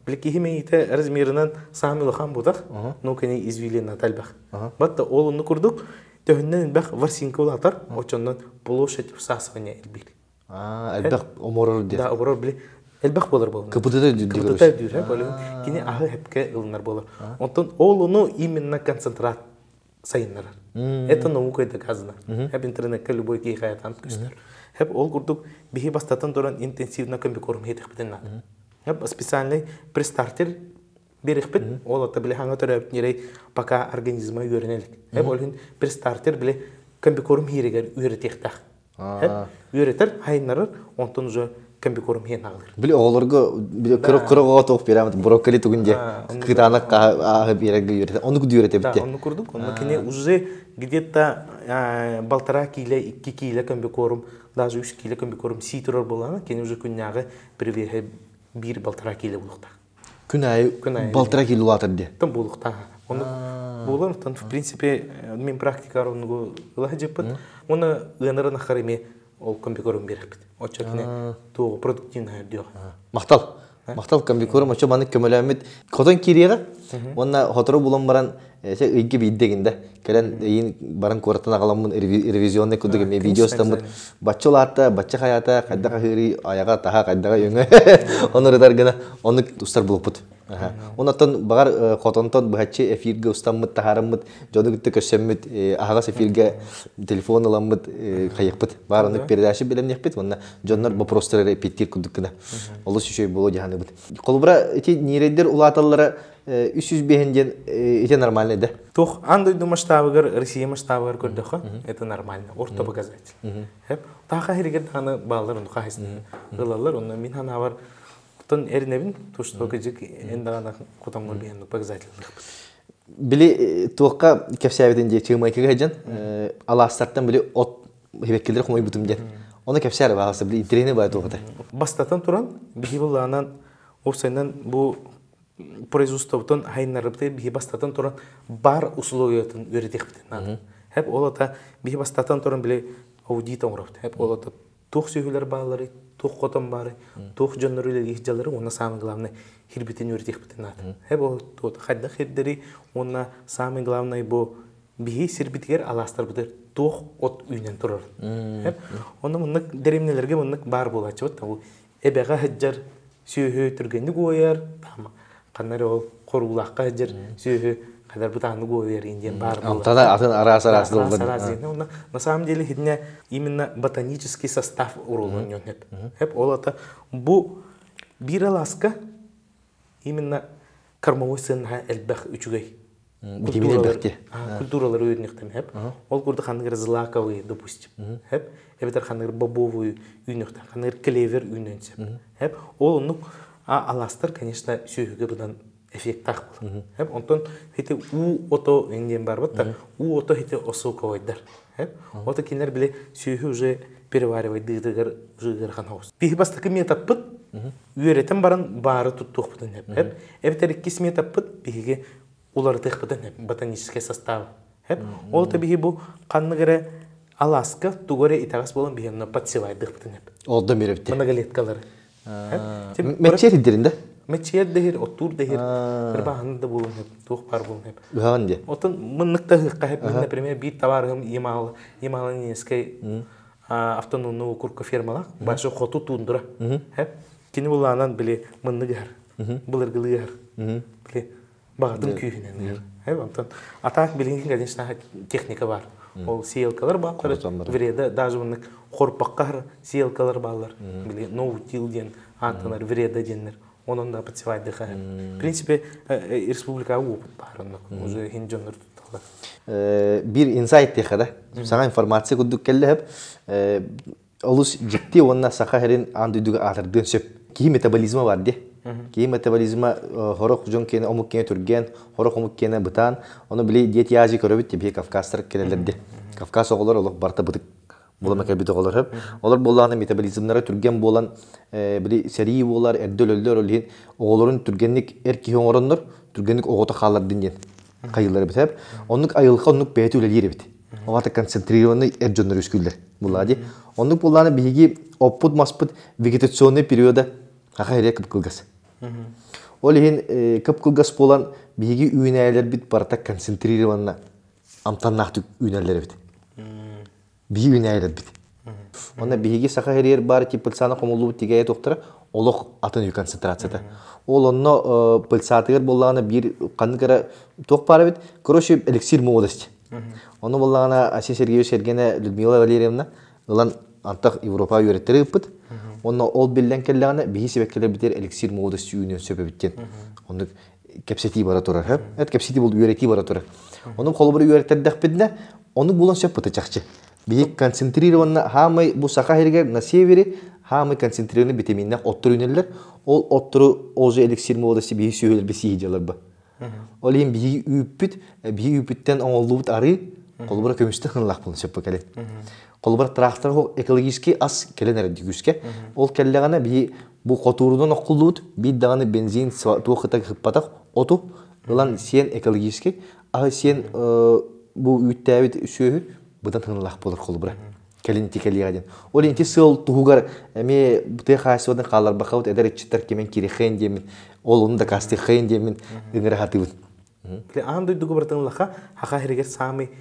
били киһи мэйиитэ размерынан саамай улахан бутах но кини извилина элбэх батта ол онну курдук Төһөннөн элбэх ворсинка улаатар, очоннон площадь всасывания элбиир. Элбэх оморор диэн. Да, оборор били элбэх болар болар. КПТ дүр. КПТ дүр, болар. Кини аһы хепке ылынар болар. Онтон ол ону именно концентрат сайыннарар. Это наукой доказано. Хеп интернетке любой киһи хаятан көстөр. Хеп ол курдук биһи бастатан туран интенсивно комбикорм хетихпитин надо. Хеп специальный престартер Берихпит, ол ата биле хаҥа төрөөбүт ньирэй пока организма үөрэнэ илик. Эп ол иһин престартер биле комбикорм хииригэр үөрэтиэхтээх. Эп үөрэтэр, хайыннарар, онтон уже комбикорм хиэн аҕалыр. Били оҕолорго били кыра кыра оҕо туох биэрэмит брокколи тугун дьэ кытаанах ааһы биэрэргэ үөрэтэ оннук үөрэтэбит Да, оннук курдук. Онно кини уже где-то полтора кило, 2 киилэ комбикорм, даже 3 киилэ комбикорм сии турар буоллаҕына, кини уже күннээҕи привеһэ 1-1,5 киилэ буолуохтаах. Күн аайы 1,5 киилэ улаатар диye. Тон буолуохтаах. Оннук буолар, оттон в принципе мин практикаар оннугу ыла сылдьыппыт. Уонна ыанарын ахар эмиэ ол комбикорм биэрэхпит. Оччо кини туоҕу продуктивный үрдүөх. Махтал. Махтал комбикорм оччо маннык көмөлөөммүт хотон киириэҕэ. Уонна хотору булан баран се ыйга биирдэ гинде кэлэн ыйын баран куораттан аҕаламмын ревизионный курдук эмиэ видео устаммыт бачча улаатта бачча хайаата хайдах аһыырый айаҕа таһа хайдаҕа өҥө ону ырытар гына оннук устар булуппут оннуттан баҕар хотонтон быһаччы эфиргэ устаммыт таһаараммыт дьону кытта көрсөммүт аһаҕас эфиргэ телефон ыламмыт хайыахпыт баар оннук передача бэлэмниэхпит уонна дьоннор вопростары эрэ эппиэттиир курдук гына олус үчүгэй буолуо дьаһаныбыт холобура ити ньирэйдэр улааталлара 305 диэн ити нормально да? Туох аан дойду масштабыгар, Россия масштабыгар көрдөххө, это нормально, орто показатель. Таха хэригер даҕаны бааллар ону хаһайсыны ылаллар, онно мин ханаабар оттон эринэбин, то что кыдьык эн даҕаны хотоҥҥор биһэн показательлыхпыт. Били туохха кэпсээбитин дии Чыымайкыга сылдьан алаастартан били от хибеккилери хомуйбутум диэн. Оны кэпсээр баҕаса били интэриэһинэй баай туох этэ. Бастатан туран, биһи былаанан уопсайынан бу производствотун хайыннарыбыты биһи бастатан туран бар условиятын үөрэтиэхпитин наада. Хэп ол ата биһи бастатан туран били аудит оҥоробут. Хэп ол ата туох сүөһүлэр бааллары, туох хотон баары, туох дьоннор үлэлиир дьаллары уонна самое главное хирбитин үөрэтиэхпитин наада. Хэп ол хайдах хирдэри уонна самое главное бу биһи сирбитигэр алаастарбытыгар туох от үүнэн турар. Хэп онно муннук дэриэбинэлэргэ муннук баар буолааччыбыт. Ол эбэҕэ сылдьар сүөһү түргэнник уойар, ханна эрэ ол хоруулаахха сылдьар сүөһү хайдар бытааннык уойар диэн баар буолар. Амтана атын араас араас араас араас диэн. На самом деле хитинэ именно ботанический состав урулун хеп. Хеп ол ата бу биир алааска именно кормовой сыаннаһа элбэх үчүгэй культуралары үүнүөхтэн хэп. Ол курдук ханныгыр злаковый, допустим. Хэп. Эбэтэр ханныгыр бобовый үүнүөхтэн, ханныгыр клевер үүнүөн сөп. Хэп. Ол оннук алаастар, конечно, сүөһүгэ быдан эффекттаах буолар. Хэп. Онтон хити уу ото диэн барбыт да, уу ото хити осоковойдар. Хэп. Ото кинилэр биле сүөһү уже переваривайдыытыгар жыгырхан хоҕус. Биһи бастакы метаппыт үөрэтэн баран баары туттуохпутун хэп. Эбэтэр иккис метаппыт биһиги уларытыахпытын ботанический состав. Ол та биһи бу ханнык эрэ алааска тугу эрэ итэҕэс буолан биһи онно подсевайдыахпытын эп. Олдо мерепти. Многолеткалары. Мэччиэр иддерин да? Мэччиэр дэһир, оттуур дэһир, ырбаһын да буолун хэп, туох бар буолун хэп. Ыһаҕын диэ. Отон мыннык та ыһыкка хэп, мин, например, биир товарыһым Ямал, Ямало-Ненецкэй автономный округка фермалаах, башы хоту тундра. Хэп. Кини булаанан били мыннык ыһар, былыргылыы ыһар. Били. Баҕатын күүһүнэн. Онтон а так билигин, конечно, техника бар. Ол сеялкалар бааллар, вреда даже оннук хорпакка сеялкалар бааллар. Били no-till диэн ааттанар вреда диэннэр. Онон да подсевайдыха. В принципе, республикаҕа опыт баар оннук. Уже хин дьоннор тутталлар. Биир инсайт диэхэ да. Саҥа информация курдук кэллэ олус дьикти уонна саха сирин аан дойдуга аатырдыан сөп. Киһи метаболизма бар дии. Киһи метаболизма хорох дьон киэнэ омук киэнэ түргэн, хорох омук киэнэ бытаан. Ону били дети Азии көрөбүт тибиһи Кавказтар кэлэлэрди. Кавказ оҕолор олох барта бытык буолан кэлбит оҕолор хөп. Олор буоллаҕына метаболизмнара түргэн буолан били сэрии буолар, эрдэ өлөллөр, ол иһин оҕолорун түргэнник эр киһи оҥороннор, түргэнник оҕото хааллардын диэн хайыллар эбит. Оннук айылҕа оннук бэйэтэ үлэлиир эбит. Оҕата концентрированный эр дьоннор үскүүллэр булаа ди. Оннук буллааны биһиги оппут маспыт вегетационный периода хаха иһирэ кып-кылгас. Ол иһин кып-кылгас буолан биһиги үүнээлэрбит барыта концентрированно амтаннаахтык үүнэллэр эбит. Биһи үүнээлэрбит. Онно биһиги саха иһиригэр баар тип пыльцаны хомуллубут тигээйи туохтара олох атын үй концентрацията. Ол онно пыльцатыгар буоллаҕына биир ханнык эрэ туох баар эбит. Короче, эликсир молодости. Ону буоллаҕына Асия Сергеевич кэргэнэ Людмила Валерьевна ылан антах Европаҕа үөрэттэрэ ыыппыт. Онно ол биллэн кэллэҕинэ биһи сибэккилэрбитигэр эликсир молодости үүнүөн сөп эбит диэн. Оннук кэпсэтии бара турар. Эт кэпсэтии был үөрэтии бара турар. Ону холобур үөрэтэрдэхпитинэ, ону булан сөп быта чахчы. Биһи концентрированно хаамай бу саха сиригэр на севере хаамай концентрированный витаминнэх оттор үүнэллэр. Ол оттору ол же эликсир молодости биһи сүөһүлэр сиһи дьалар ба. Ол иһин биһиги үүппүт, биһиги үүппүттэн оҥоллубут арыы, холобура көмүстэн хынылаах буолан сөп кэлин. Холобура трактор экологический ас кэлэн эрэ дикүүскэ. Ол кэллэҕинэ биһи бу хотуурунан оккуллубут, биир даҕаны бензин туох кыта хыппатах оту ылан сиэн экологический, аһы сиэн бу үүттээбит сүөһү быдан хынылаах буолар холобура. Кэлин ити кэлиэҕэ диэн. Ол ити сыал туһугар эмиэ тыа хаһаайыстыбатын хаалларбаккабыт эдэр ыччаттар кимэн кирихэйин диэммин, ол ону дакаастыаххайын диэммин ыҥыра сатыыбын. Аан дойдуга барытын лаха хаха сиригэр самый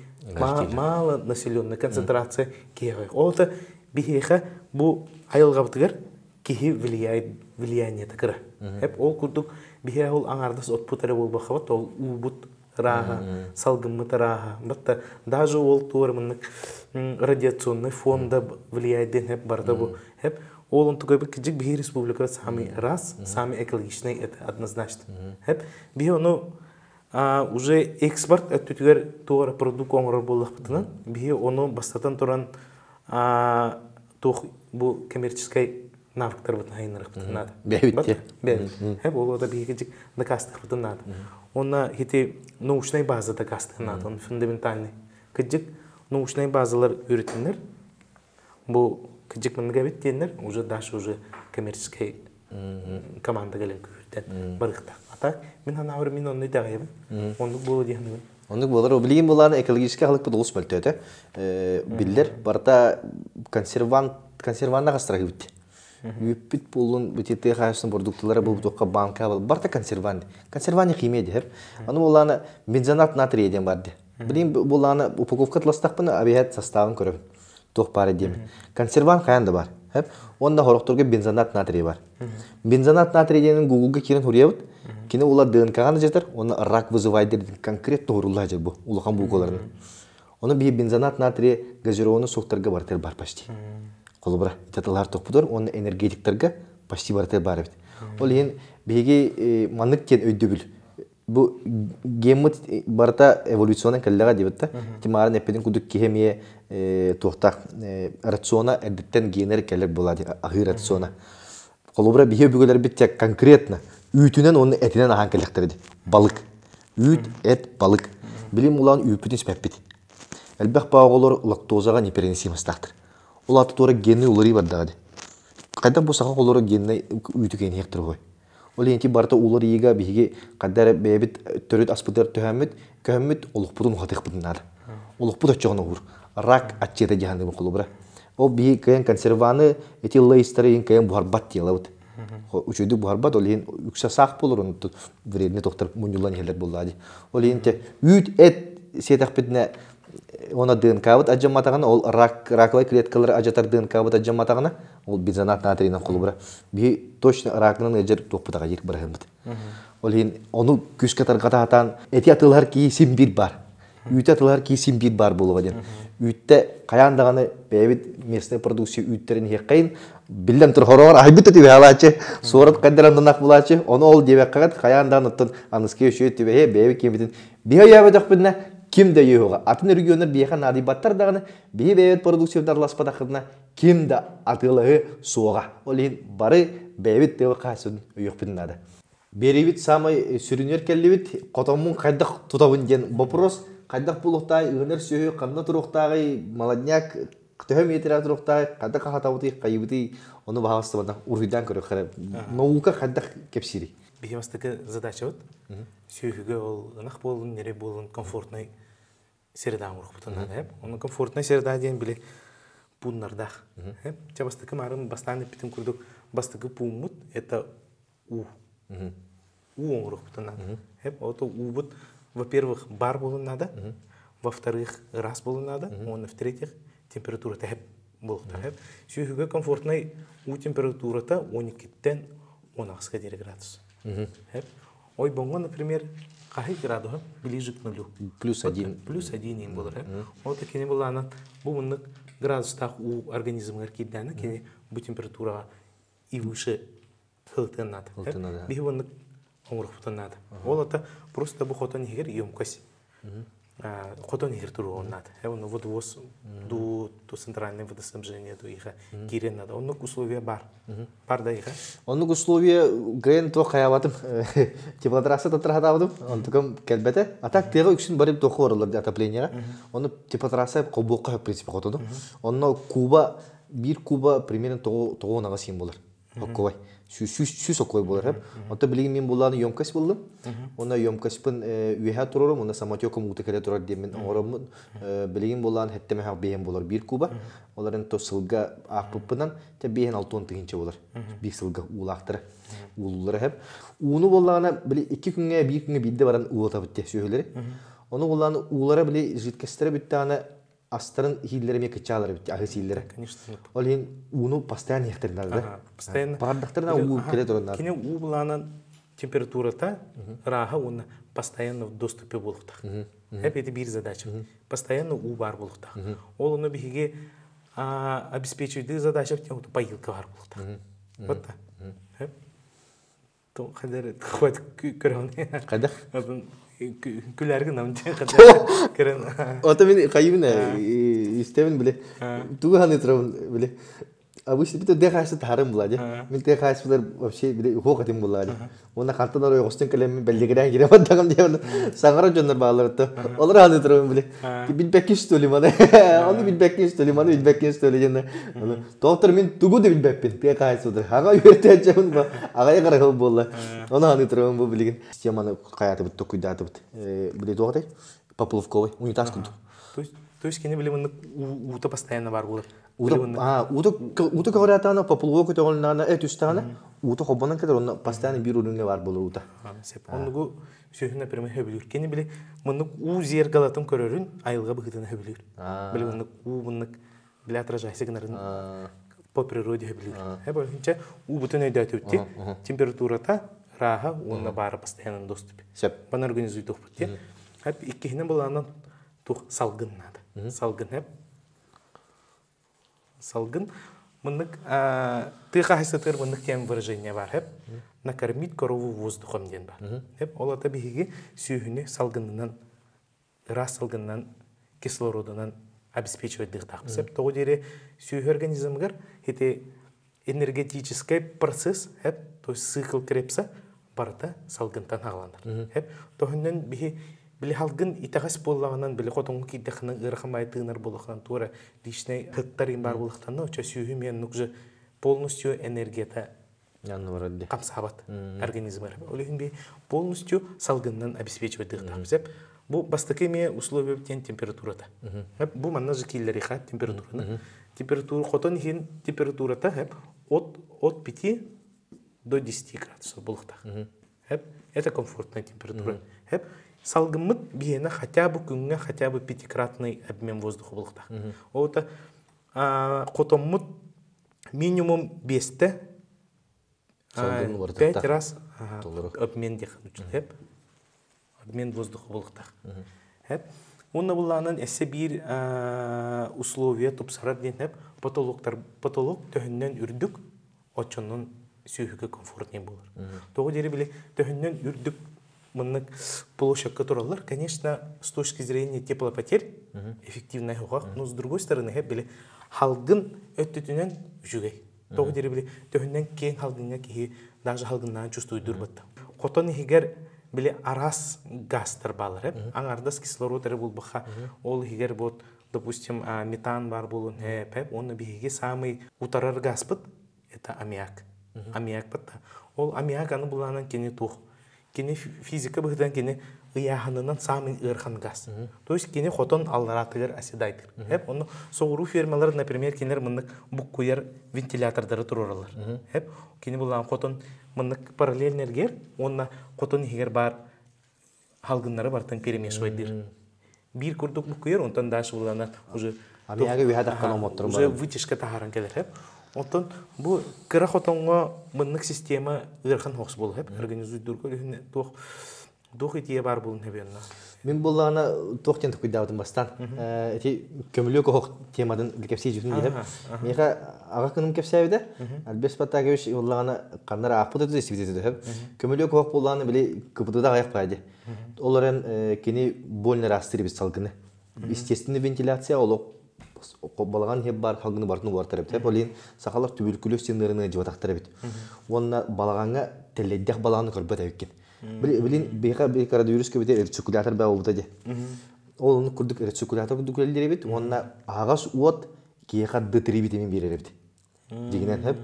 мало населенная концентрация киһи. Ол это биһиэхэ бу айылҕабытыгар киһи влияет влияние кыра. Хеп ол курдук биһиэ ол аҥаардас отпут эрэ буолбахабыт ол уубут ырааһа, салгыммыт ырааһа. Батта даже ол туора мыннык радиационный фонда влияет диэн хеп барда бу. Хеп ол онтуга кижик биһи республика самый раз, самый экологичный это однозначно. Хеп биһи ону уже экспорт өттүтүгэр туора продукт оҥорор буоллахпытынан биһи ону бастатан туран туох бу коммерческий навыктарбытын хайыннарыахпытын наада. Бэйбит. Бэйбит. Ол ода биһиги дакаастыахпытын наада. Онна хити научный база дакаастыахын наада, он фундаментальный. Кыдьык научный базалар үйрөтүннэр, бу кыдьык мыныга бит диэннэр, уже дальше уже коммерческий команда кэлэн күүрдэн барыхта. А так, мин ханаабыр мин онну итэҕэйэбин. Оннук буолу диэхнибин. Оннук буолар. Билигин булааны экологический аһылыкпыт олус мөлтөөтө. Биллэр, барыта консервант, консерванна хастарахыбыт. Үүппүт буоллун, бити тыа хаһаайыстыбатын бородуукталара буолбутуохха банка барыта консервант. Консервант химия диһэр. Аны буоллааны бензонат натрия диэн бар ди. Билигин буоллааны упаковка тыластахпына абиһат составын көрөбүн. Туох баар диэмин. Консервант хайан да бар. Онно хорохторго бензонат натрия бар. Бензонат натрия диэнин Гуглга киирэн хуруйабыт. Кини ула ДНК-га жатар, оны рак вызывает диэн конкретно хурулла жар бу улахан букваларын. Оны биһи бензонат натрия газированный соктарга бартер бар почти. Холобура, итатылар тохпутор, оны энергетиктарга почти бартер бар эбит. Ол иһин биһиги маннык диэн өйдөбүл. Бу геммит барыта эволюционан кэллэҕэ диэбит да. Тимаарын эппитин курдук киһи эмиэ туохтаах рациона эрдэттэн генер кэлэр буолаа аһыы рациона. Холобура биһи өбүгэлэрбит те конкретно үүтүнэн уонна этинэн аһаан кэллэхтэрэ дии. Балык. Үүт, эт, балык. Билим улаан үүппүтүн испэппит. Элбэх баа оҕолор лактозаҕа непереносимостаахтар. Ол аата туора генный уларыы бардаҕа дии. Хайдах бу саха оҕолоро геннай үүтү кэниэхтэр оҕой? Ол иһин барыта уларыйыыга биһиги ханна эрэ бэйэбит төрүт аспытыгар төһөөммүт, көһөммүт олохпутун уһатыахпытын наада. Олохпут оччоҕуна уһуур. Рак аччыата дьаһаныыбын холобура. Ол биһи кыайан консерваны эти лейстары иһин кыайан буһарбат дьыалабыт. Үчүгэйдик буһарбат, ол иһин үксэ саах буолар, онтон вредный тохтор мунньуллан иһэллэр буоллаа дии. Ол иһин те үүт эт сиэтэхпитинэ уонна ДНК-быт адьамматаҕына, ол рак, раковай клеткалары адьатар ДНК-быт адьамматаҕына, ол бензонат натрийынан холобура биһи точно ракынан ыалдьар туохпут аҕайыыр быраһыммыт. Ол иһин ону күүскэ тарҕата сатаан эти атыылаһар киһи син биир баар. Үүтэ атыылаһар киһи син биир баар буолуоҕа диэн. Үүттэ хайаан даҕаны бэйэбит местная продукция үүттэрин иһиэххэйин. Биллэн турар, хороҕор аһыйбыт да түбэһэлааччы, суорат хайдаран донах булааччы. Ону ол диэбэккэҕит хайаан даҕаны оттон аныскы үчүгэй түбэһиэ бэйэбит киэммитин биһи өйөөбөтөхпүтүнэ ким да өйүөҕэ. Атын регионнар биһиэхэ наадыйбаттар даҕаны, биһи бэйэбит продукциябытын араласпатахпытына ким да атыылаһы суоҕа. Ол иһин бары бэйэбит тыа хаһаайыстыбатын өйүөхпүтүн наада. Биэриибит саамай сүрүнүгэр кэллибит. Хотоммун хайдах тутабын диэн вопрос. Хайдах буолуохтааҕый, ыанар сүөһү ханна туруохтааҕый, молодняк төһө миэтэрэ туруохтааҕый, хайдах хаһатабытый, хайыбытый, ону баһаалыстыбатах уруһуйдаан көрүөххэ эрэ. Наука хайдах кэпсиирий? Биһи бастакы задачабыт сүөһүгэ ол ынах буоллун, ньирэй буоллун комфортнай среда оҥоруохпутун наада. Ону комфортнай среда диэн били пууннардаах. Чэ бастакы маарым бастаан эппитим курдук бастакы пууммут это уу. Уу оҥоруохпутун наада. Ото уубут, во-первых, бар буолун наада, во-вторых, ыраас буолун наада, уонна в-третьих, температурата хэп буолуохтаах. Сүөһүгэ комфортнай уу температурата 12-тэн 18 диэри градус. Ойбоҥҥо, например, хаһый градуһа ближе к нулю. Плюс один. Плюс один им болар. Ол кини булаанан бу муннук градустаах уу организмыгар киирдээнэ кини бу температураҕа и выше хылтыан наада. Биһи муннук оҥоруохпутун наада. Ол ата просто бу хотон иһигэр емкость хотон иһигэр туруоҕун наада. Оны водовоз ду то центральное водоснабжение ду иха киирэн надо. Оннук условия бар. Бар да иха. Оннук условия гэн туох хайаабатым. Теплотрасса татрахатаабытым. Онтукам кэлбэтэ. А так тыаҕа үксүн барып туохха бараллар отоплениеға. Оны теплотрасса холбуохха в принципе хотону. Онно куба биир куба примерно тоҕо наҕа сиэн болар. Оккобай. Сүүс оккой болар. Онто билигин мин булааны емкость буллум. Онно емкостьпын үөһэ турарым, онно самотеком уута кэлэ турар диэммин оҥороммун. Билигин булаан хэттэмэһэх биэһин болар биир куба. Оларын то сылга аахпыппынан те биэһин алтуон тыһыынча болар. Биир сылга уулаахтара. Уулуулара хэп. Ууну боллаҕына били икки күҥҥэ биир күҥҥэ биирдэ баран уулатабыт те сүөһүлэри. Ону булааны уулара били жидкостьтара бүттэҕинэ астарын иһииллэрэ эмиэ кыччаалар эбит аһы сииллэрэ. Конечно. Ол иһин ууну постоянно иһиэхтэрин наада да. Постоянно. Баҕардахтарына уу кэлэ турар наада. Кини уу былаанан температурата ырааһа уонна постоянно в доступе буолуохтаах. Эп это биир задача. Постоянно уу баар буолуохтаах. Ол ону биһиги обеспечивающий задача тем поилка баар буолуохтаах. Вот так. Хадер хват көрөн. Хайдах? Күләргин нам хадер көрөн. Ото мин хайыбын истэбин биле. Тугу ханы турабын биле. Обычно бит дэ хаасы таарым була дии. Мин тэ хаасыбылар вообще биле уһуох этим була дии. Уонна хантан ор ойоҕостон кэлэммин бэллигирээн киирэ бардагым диэн саҥара дьоннор бааллар Олор ханы турабын биле. Билбэккин что ли маны? Ону билбэккин что ли маны билбэккин что ли диэн. Доктор мин тугу да билбэппин. Тыа хаайсыдыр. Аҕа үөртээччэбин ба. Аҕай қарағыл буолла. Ону аны турабын бу билигин. Системаны хайаатыбыт, токуйдаатыбыт. Били туох Поплавковый, унитаз курдук. То есть кини били мыннык уута постоянно бар буолар. Уута көҕүрээтаҕына поплавок көтөҕүлүннэҕинэ э түстэҕинэ уута холбонон кэлэр онно постоянно биир уровеньҥа бар буолар уута. Сеп. Оннугу сүөһүн например хөбүлүүр. Кини били мыннык уу зеркалатын көрөрүн айылҕа быһыытынан хөбүлүүр. Били мыннык уу мыннык били отражайся гынарын по природе хөбүлүүр. Э бөлүнчэ уу бутун өйдөөтүбүт температурата ырааһа уонна баара постоянно доступе. Сөп. Баны организуйдуохпут диэн. Хап иккиһинэн былаанан тух салгын наада. Салгын хэп. Салгын мыннык тыа хаһайсытыгар мыннык диэн выражение бар хэп. Накормить корову воздухом диэн бар. Хэп ол ата биһиги сүүһүнү салгынынан ыраас салгынынан кислородунан обеспечивать дыхтаахпыт. Сөп тоҕо диэри сүөһү организмыгар ити энергетический процесс, то есть цикл Крепса барыта салгынтан хааланар. Тоһуннан биһи били халгын итэҕэс буоллаҕынан били хотоҥҥо киирдэххинэ ыарахан баайы тыынар буоллаххынан туора личный ыттар им баар буоллахтарына очо сүүһү мен же полностью энергията хамсаабат организмар. Ол иһин би полностью салгынынан обеспечивать дыхтаах. Бу бастакы эмиэ условия диэн температурата. Бу манна же киллэриха температураны. Температура хотон иһин температурата от 5 до 10 градусов булуктах. Это комфортная температура. Салгыммыт биһиэнэ хотя бы күҥҥэ хотя бы пятикратный обмен воздуха булуктах. Ота хотоммут минимум бесте пять раз Обмен диэх хеп. Обмен воздуха булуктах. Хеп. Уонна буллаанан эссе биир условия тупсарар диэн хеп потолоктар потолок төһөннөн үрдүк оччоннон сүөһүгэ комфортнее буолар. Тоҕо диэри били төһөннөн үрдүк мыннык площадка тураллар, конечно, с точки зрения теплопотерь эффективная хугах, но с другой стороны хеп били халгын өттүтүнэн үчүгэй. Тоҕо диэри били төһөннөн киэҥ халгыҥҥа киһи даже халгыннаан чувствуйдур батта. Хотон иһигэр били араас газтар баалар эп. Аҥардас кислород эрэ булбаха. Ол иһигэр вот допустим метан бар буолун хэп онно биһиги самый утарар газпыт это аммиак. Аммиак батта. Ол аммиак аны булаанан кини туох кини физика быһыытынан кини ыйааһынынан самый ыарахан газ. То есть кини хотон аллараатыгар оседайтыр. Хеп, онно соҕуруу фермалар, например, кинилэр мыннык буккуйар вентилятордары туруораллар. Хеп, кини булаан хотон мыннык параллельно эргер, уонна хотон иһигэр баар халгыннары бартан перемешивайдыр. Биир курдук буккуйар, онтон дальше булана уже Амиагы үһэ таххан омотторун уже вытяжка таһааран кэлэр хеп. Онтон бу кыра хотоҥҥо мыннык система ыарахан хос буолар хеп. Организуйдурга үһүн туох туох итие бар булун хэбиэнна. Мин буллаҕына туох диэн тукуйдаабытым бастаан. Ити көмүлүөк оһох тематын кэпсии дьүһүн диэһэп. Миэхэ аҕа кыным кэпсээбитэ. Альберт Спартакович буллаҕына ханнар аахпыт этэ истибит этэ. Көмүлүөк оһох буллаҕына били кыбытыда аҕыйах баайды. Ол эрэн кини больно ыраастыыр эбит салгыны. Естественный вентиляция олох балаҕан иһэ баар халгыны барытын уларытар эбит. Ол иһин сахалар түбүркүлүс синнарыны дьыбатахтар эбит. Уонна балаҕаҥҥа тэллэйдэх балаҕаны көрбөт эбиккин. Билин биһиэхэ били коронавирус кэбитэ рециркулятор баа буолбута дии. Ол оннук курдук рециркулятор курдук үлэлиир эбит уонна аһаҕас уот киһиэхэ д3 витамин биэрэр эбит. Дьигинэн хөп.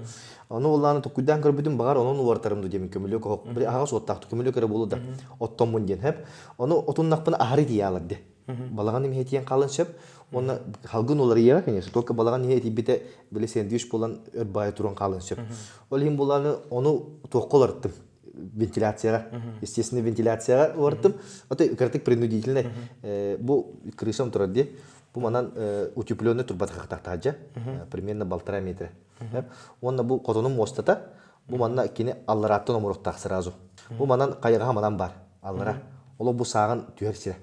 Ону улааны туккуйдаан көрбүтүм баҕар онон уларытарым ду диэмин көмүлүөк оһох били аһаҕас уоттаах көмүлүөк эрэ буолу да оттоммун диэн хөп. Ону отуннахпына аһары тиийэ ди. Балаҕан имиһэ тиийэн хаалан сөп. Уонна халгын уларыйара, конечно, только балаҕан иһэ итийбитэ били сэндвич буолан өр баайы туран хаалан сөп. Ол иһин булааны ону туохха уларыттым вентиляцияҕа, естественно, вентиляцияҕа уларыттым. Ото кыратык принудительный. Бу крышам турар дии. Бу манан утепленный турбатахтаахтаажа, примерно 1,5 метра. Уонна бу хотонум муостата, бу манна кини алларааттан омуруктаах сразу. Бу манан хайаҕаһа манан бар, аллара. Оло бу сааҕын түһэр сирэ.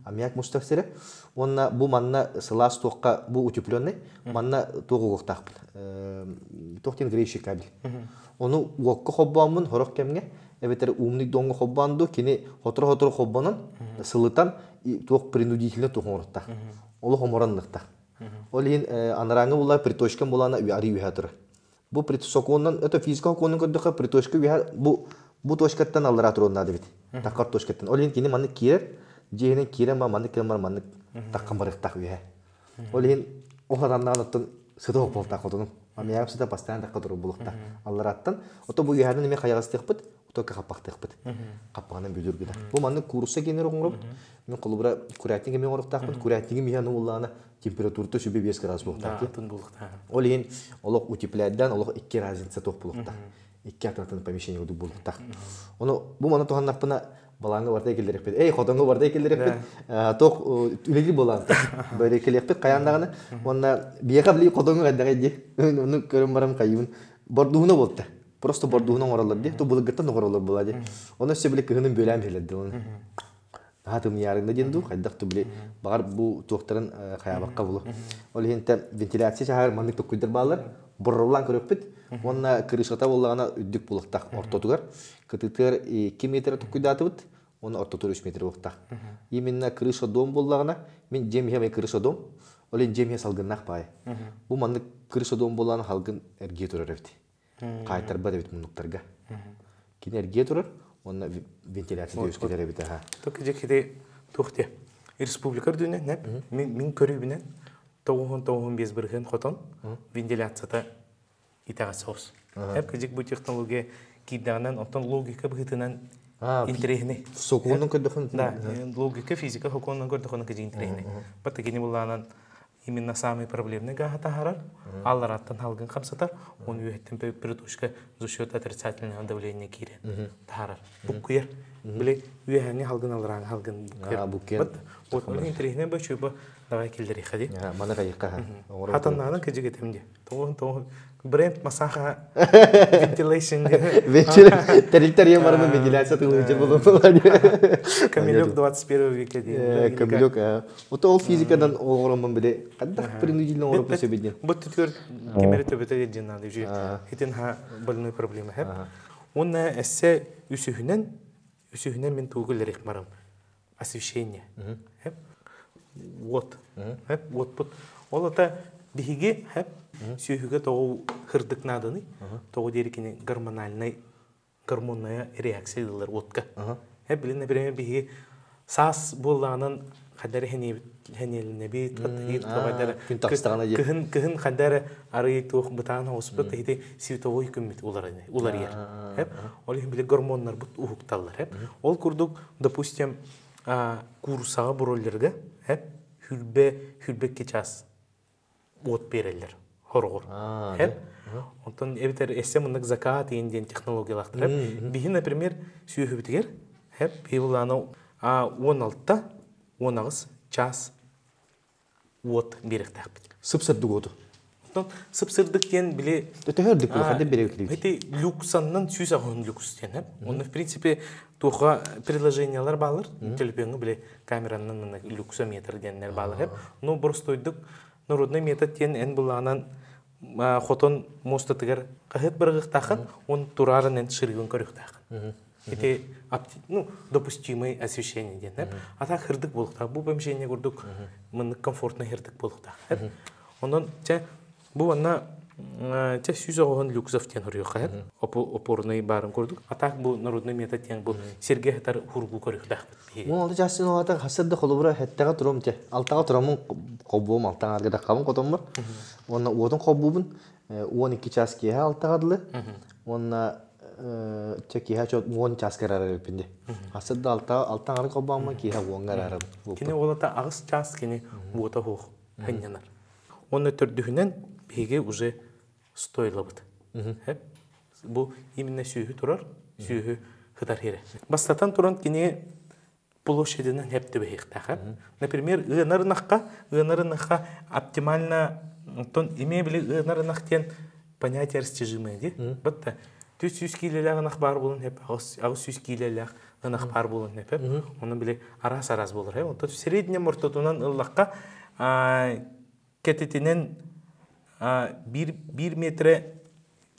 Аммиак мустар сирэ. Уонна бу манна сылаас туохха бу утепленный, манна туох угуохтаахпын. Туох диэн греющий кабель. Ону уокка холбооммун сорох кэмҥэ эбэтэр умный доҥҥо холбоон дуу кини сотору-сотору холбонон сылытан туох принудительно туох оҥоруттах. Олох оморон ылыктах. Ол иһин анарааҥҥы булла приточкам булаана арыы үһэ турар. Бу сокуоннан это физика сокуонун көрдөххө приточка үһэ бу бу точкаттан аллараа туруон наада эбит. Таккар точкаттан. Ол иһин кини маннык киирэр, дьиэһинэн киирэн ба маннык кэлэн бар маннык таккан барыахтаах үһэ. Ол иһин ол атаннаан оттон сыта хопполтаах хотунум. Амиягым сыта постоянно такка турар булуохтаах. Аллараттан ото бу үөһээнэн эмиэ хайаҕастыахпыт, ото хаппахтыахпыт. Хаппаҕынан бүлүр гына. Бу маннык куурусса киэнэр оҥоробут. Мин холобура курятник эмиэ оҥоруохтаахпын. Курятнигым иһэ аны уллаана температурата сүбэ 5 градус буолуохтаах. Ол иһин олох утепляйдаан олох икки разница туох буолуохтаах. Икки атын помещение курдук буолуохтаах. Ону бу маны туһаннахпына балааҥҥа барда киллэриэхпит. Эй, хотоҥҥо барда киллэриэхпит. Туох үлэлиир буолаан. Бары кэлиэхпит хайаан даҕаны. Уонна биһиэхэ били хотоҥҥо хайдаҕай дии. Ону көрөн баран хайыбын. Бордууһуна буолта. Просто бордууһуна оҥороллор дии. Ту былыргыттан оҥороллор буолаа дии. Ону өссө били кыһынын бүөлээн биһилэрди оны. Наһаа тымныйаарыҥда диэн дуу, хайдах ту били баҕар бу туохтарын хайаабакка булу. Ол иһин вентиляция чаһар маннык токкуйдар бааллар. Борроллаан көрөппүт. Уонна крышата буоллаҕына үрдүк булуохтаах ортотугар. Кытытыгар 2 метр токкуйдаатыбыт, уонна ортотугар 3 метр буолуохтаах. Именно крыша дом буоллаҕына, мин дьиэм иһэ крыша дом, ол иһин дьиэм иһэ салгыннаах баайы. Бу маннык крыша дом буоллаҕына салгын эргийэ турар эбит. Хаайтарбат эбит муннуктарга. Кини эргийэ турар, уонна вентиляция үөскэтэр эбит аха. Только дьэ туох диэ республика үрдүнэн мин көрүүбүнэн 95 бырыһыан хотон вентиляцията итэҕэс соҕус. Эп кыдьык бу технология киирдэҕинэн, оттон логика быһыытынан интэриэһинэй. Сокуонун көрдөхүн. Да, логика, физика сокуонунан көрдөхүнэ кыдьык интэриэһинэй. Бата кини буллаанан именно самый проблемный гаһа таһарар, аллараттан халгын хамсатар, он үөһэттэн притушка за счет отрицательного давления киирэн таһарар. Буккуйар. Били үөһэҥҥи халгын алларааҥы халгын буккен. Вот ол интэриэһинэй бу чуйба давай киллэриэххэ дии. Маны кайыкка. Хатаннаанын кыдьык этим дии. Тоҕо тоҕо бренд масаха ventilation. Тэрилтэр барымы вентиляция тылыгы болон. Камелек 21 века дии. Камелек. Ото ол физикадан оҕороммун биле хаддах принудительно оҥоруп сөбүден. Бу түтүгөр кемери төбөтө дьин надо уже. Хитин ха больной проблема хеп. Уонна эссе үсүһүнэн үсүһүнэн мин тугу лерих барам. Освещение. Хеп. Вот. Хеп вот пут. Ол ата биһиги хеп сүһүгө тоҕу хырдык нааданы тоҕу диэрикини гормональный гормонная реакция ылар уотка. Хеп билин например биһиги саас буоллаҕынан хадара хэниэлинэбит кыһын кыһын хадара арый туох бытаан оҕуспут ити световой күммүт уларыйар. Хеп ол иһин били гормоннарбыт уһукталлар. Хеп ол курдук допустим курсаҕа броллерга хеп хүрбэ хүрбэкки час уот береллер хороҕор. Хеп онтон эбитер эссе мыннык закат диэн технологиялаахтар. Биһи например сүүһүбүтүгэр хеп биһи 16 18 час уот биэрэхтээхпит. Сып-сырдык уоту. Онтон сып-сырдык диэн били Төһөрдүк бу хадда беребит. Эти люксаннан сүүс аҕыһын люкс диэн. Онно в принципе туха предложениялар баалар. Телефоҥҥа били камеранан люксометр диэннэр баалар. Но простойдук народный метод диэн эн булаанан хотон мостатыгар хаһыт барыгыктаахын, он турарын эн шырыгын көрүктаахын. Ити ну, допустимый освещение диэн. А так хырдык болуктаах. Бу помещение курдук мыннык комфортный хырдык болуктаах. Онон чэ бу манна чэ сүүс оҕоһун люксов диэн хоруйуохха опорный баарын курдук. А так бу народный метод диэн бу сиргэ хатар хургу көрүөхтаахпыт. Мун алты часын олата хасырды холобура хеттеге турум те. Алтага турамын кобуум алтан аргыда кабын котоммор. Онна уотун кобуубун 12 час киэһэ алтага дылы. Онна чэ киэһэ чот 10 час карар эппинде. Хасырды алта алтан ары кобуамма киэһэ 10 гарарым. Кини олата агыс час кини уота хуох ханнянар. Онно төрдүһүнэн биһиги уже стойлабыт. Бу именно сүүһү турар, сүүһү хытар хире. Бастатан туран кини площадынан хеп төбөһиэхтээх. Например, ыанар ынахха оптимально тон име били ыанар ынах диэн понятие растяжимое ди. Батта түс 100 килелээх ынах бар болун хеп, агыс 100 килелээх ынах бар болун хеп. Оны били арас-арас болор. Онтон среднем ортотунан ыллахха кететинен бир метре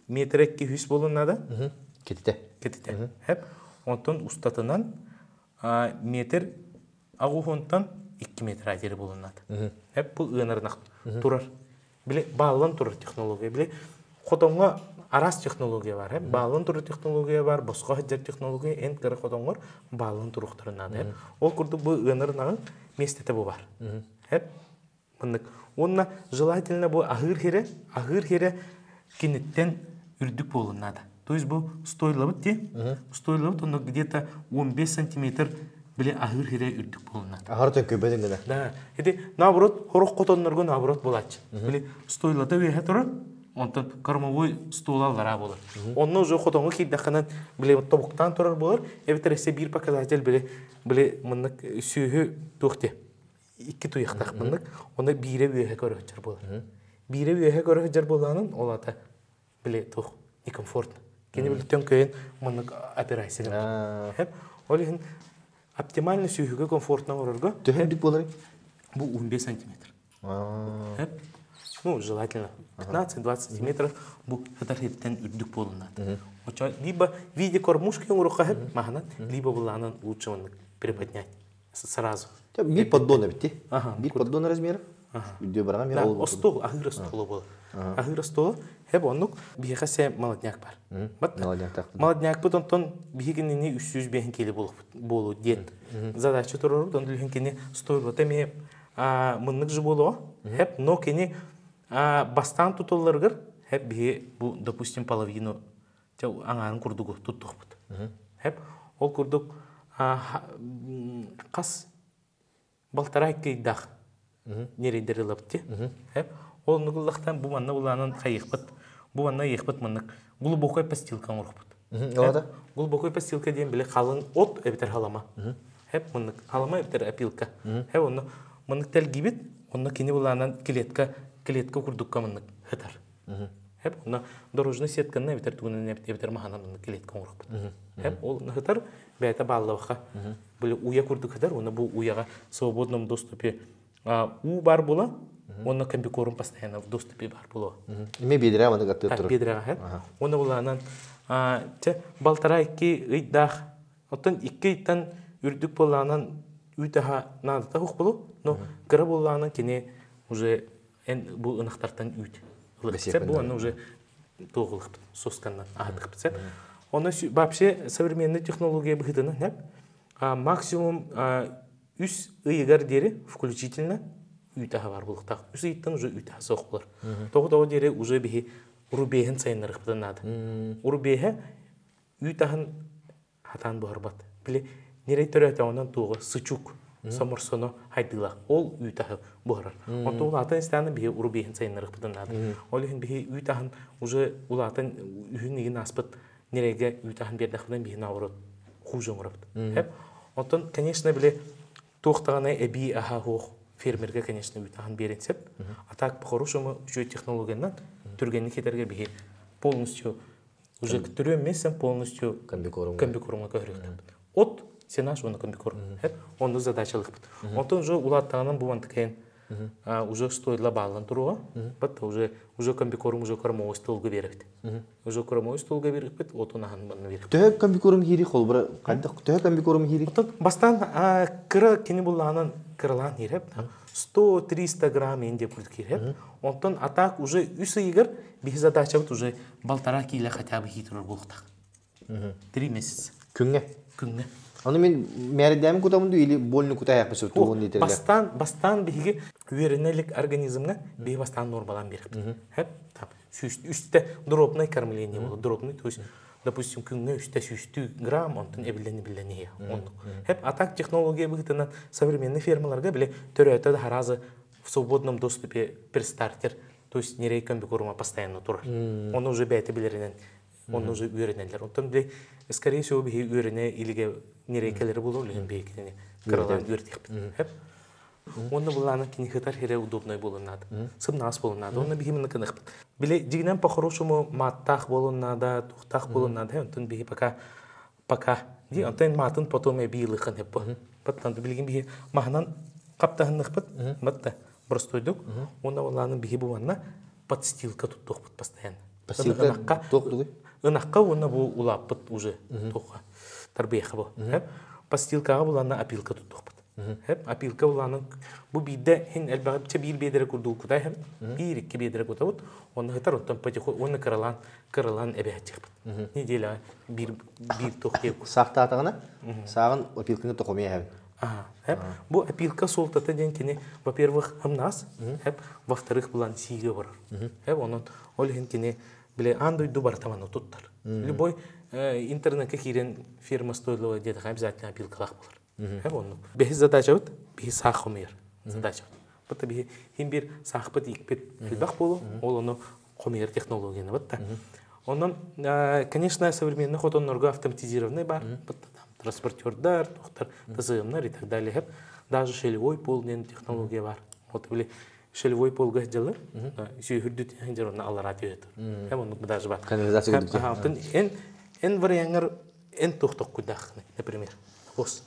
метр 200 болун надо. Кетите. Кетите. Хеп. Онтон устатынан метр агуһунтан 2 метр адери болун надо. Хеп бу ыанарынак турар. Биле баалан турар технология. Биле хотоңго арас технология бар. Хеп баалан турар технология бар, боско хаджар технология эн кыра хотоңгор баалан туруктарын надо. Ол курдук бу ыанарынагын местете бу бар. Хеп мыннык. Онна желательно бу ахыр хире кинеттен үрдүк болун надо. То есть бу стойлабыт те, стойлабыт, онно где-то 15 сантиметр биле ахыр хире үрдүк болун надо. Ахар төккөбөдүн гына. Да. Эти наоборот, хорох котоннорго наоборот болач. Биле стойлата веhe турар, онтон кормовой стол аллара болар. Онно уже хотоңго кийдаханан биле тобуктан турар болар. Эбитер эсе бир показатель биле мыннык сүүһү туохте. Икки туяктах мыннык, оны бире веhe көрөчөр болар. Бире веhe көрөчөр боланын ол ата биле тух некомфортно. Кени биле төңкөйүн мыннык операция. Хеп, ол иһин оптимально сүүһүгө комфортно орорго. Төһөрдүк болар. Бу 15 сантиметр. Хеп. Ну, желательно 15-20 сантиметров бу хытар үрдүк болунат. Очо либо в виде кормушки уруха хеп маханан, либо буланан лучше он приподнять сразу. Бир поддон битти. Бир поддон размері. Үйдө барган мен ол. Стол, ахыр столу бол. Ахыр столу хеп оннук биһиэхэ се молодняк бар. Бат. Молодняк так. Молодняк бут онтон биһигинини 305 кило болу диэн. Задача турар, он дүлһүн кини стойлота ме мыннык же болу. Хеп, но кини бастан тутулларгыр хеп биһи бу допустим половину аңаарын курдугу туттухпут. Хеп ол курдук қас балтарай кыйдах нерейдер ылапти. Хеп ол нугуллахтан бу манна буланын хайыхпыт. Бу манна йыхпыт мыннык глубокая постилка урухпут. Оҕата? Глубокой постилка диэн били халыҥ от эбэтэр халама. Хеп мыннык халама эбэтэр опилка. Хеп онно мыннык тэлгибит, онно кини булаанан клетка клетка курдукка мыннык хытар. Хеп онно дорожный сетканы эбэтэр тугунан эбэтэр маһанан мыннык клетка оҥорохпут. Хеп ол хытар бэйэтэ бааллабаха. Били уйа курдук хытар, онно бу уяҕа свободном доступе уу бар була, уонна комбикорм постоянно в доступе бар була. Эме биэдэрэ маннык аттыыр турар. Биэдэрэҕэ хеп. Уонна булаанан чэ балтараа икки ыйдаах, оттон икки ыйтан үрдүк буоллаанан үүт аһа наадата суох болу, но кыра буоллаанан кини уже эн бу ынахтартан үүт ылыхпыт бу онно уже туох ылыхпыт сосканнан аһатыхпыт сеп. Онно вообще современный технология быһыытынан хеп максимум үс ыйыгар диэри включительно үүт аһа бар булуктаах. Үс ыйыттан уже үүт аһа суох болар. Тоҕо диэри уже биһи урубеһин сайыннарыхпытын наада. Урубеһэ үүт аһын хатаан буһарбат. Били нирэй төрөөтөҕүнэн туоҕа сычук соморсоно хайдыылаах. Ол үүт аһы буһарар. Онтон улаатан истэҕинэ биһи урубеһин сайыннарыхпытын наада. Ол иһин биһи үүт аһын уже улаатан үһүн игин ааспыт нирейгэ үүт аһын биэрдэхпинэ биһи наоборот хуже оҥоробут. Оттон, конечно, били туох даҕаны эбии аһа суох фермергэ, конечно, үүт аһын биэрин сөп. А так по-хорошему үчүгэй технологиянан түргэнник хитэргэ биһи полностью уже к трем месяцам полностью комбикормга көһөрүөхтээхпит. От сенаж уонна комбикорм. Онну задачалыхпыт. Онтон уже улааттаҕынан бу мантыкайын уже стойло бааллан туруга. Бат уже уже комбикорм уже кормовой столга беребит. Уже кормовой столга бериппит, отун аһын манна бериппит. Төһө комбикорм хири холбура хайдах төһө комбикорм хири? Оттон бастаан кыра кини буллаанан кыралаан хирэп 100-300 грамм ин деп курдук хирэп. Онтон а так уже үс ыйыгар биһи задачабыт уже полтора кило хотя бы хии турар буолуохтаах. 3 месяца. Күҥҥэ. Күҥҥэ. Аны мин мээрдээми кутабын дуу или больно кутаайахпын сөп тугун диэтэллэр. Бастаан биһиги үөрэнэ илик организмҥа биһи бастаан нормалаан биэрэхпит. Хэп там үстэ дробное кормление было, дробный, то есть допустим, күҥҥэ үстэ сүүстүү грамм, онтон эбиллэн эбиллэн иһиэ. Оннук. Хэп а так технология быһыытынан современный фермаларга биле төрөөтө да харазы в свободном доступе престартер, то есть нерей комбикорма постоянно турар. Оны уже бэйэтэ билэринэн, оны уже үөрэнэллэр. Онтон биле, скорее всего, биһи үөрэнэ илиге нерейкелери болор, лehen бейкини кыралаан үөрдиэхпит. Хэп. Онно булааны кини хытар хире удобной болун надо. Сымнаас болун надо. Онно биһи мына кынахпыт. Биле дигинен по-хорошему маттаах болун надо, тухтаах болун надо. Онтон биһи пока пока ди онтон матын потом эбиилыхан хеппо. Баттан билигин биһи маһынан хаптаһынныхпыт. Батта простойдук. Онно булааны биһи бу подстилка туттуохпут постоянно. Подстилка туох тугуй? Ынахха уонна бу улааппыт уже туохха тарбыйаха бу. Подстилкаҕа буланна опилка туттуохпут. Опилка буланын бу биирдэ хин элбэҕи биир биэдэрэ курдук кутай хэм биир икки биэдэрэ кутабыт. Онно хытар оттон потихо уонна кыралаан кыралаан эбэһэтиэхпит. Неделя биир биир туох диэк. Саахтаатаҕына сааҕын опилканы тохомуйа хэбин. Бу опилка суолтата диэн кини, во-первых, ымнаас, во-вторых, булан сиигэ барар. Хэп онон ол иһин кини биле аан дойду барытаманы туттар. Любой интернетке киирэн фирма стойлого диэтэхэ обязательно опилкалаах болар. Хэп оннук. Биһи задачабыт биһи саах хомуйар задачабыт. Бутта биһи хим бир саахпыт икпит элбэх болу, ол ону хомуйар технологияны бутта. Онон, конечно, современный хотоннорго автоматизированный бар, бутта там транспортердар, тохтар, ТЗМнар и так далее. Даже щелевой пол технология бар. Вот били щелевой полга дьалар, сүйүрдүт дьар онно аллара түһэтэр. Хэм оннук даже бар. Канализация курдук. Ага, эн эн варианнар эн тохток кудах, например. Бос.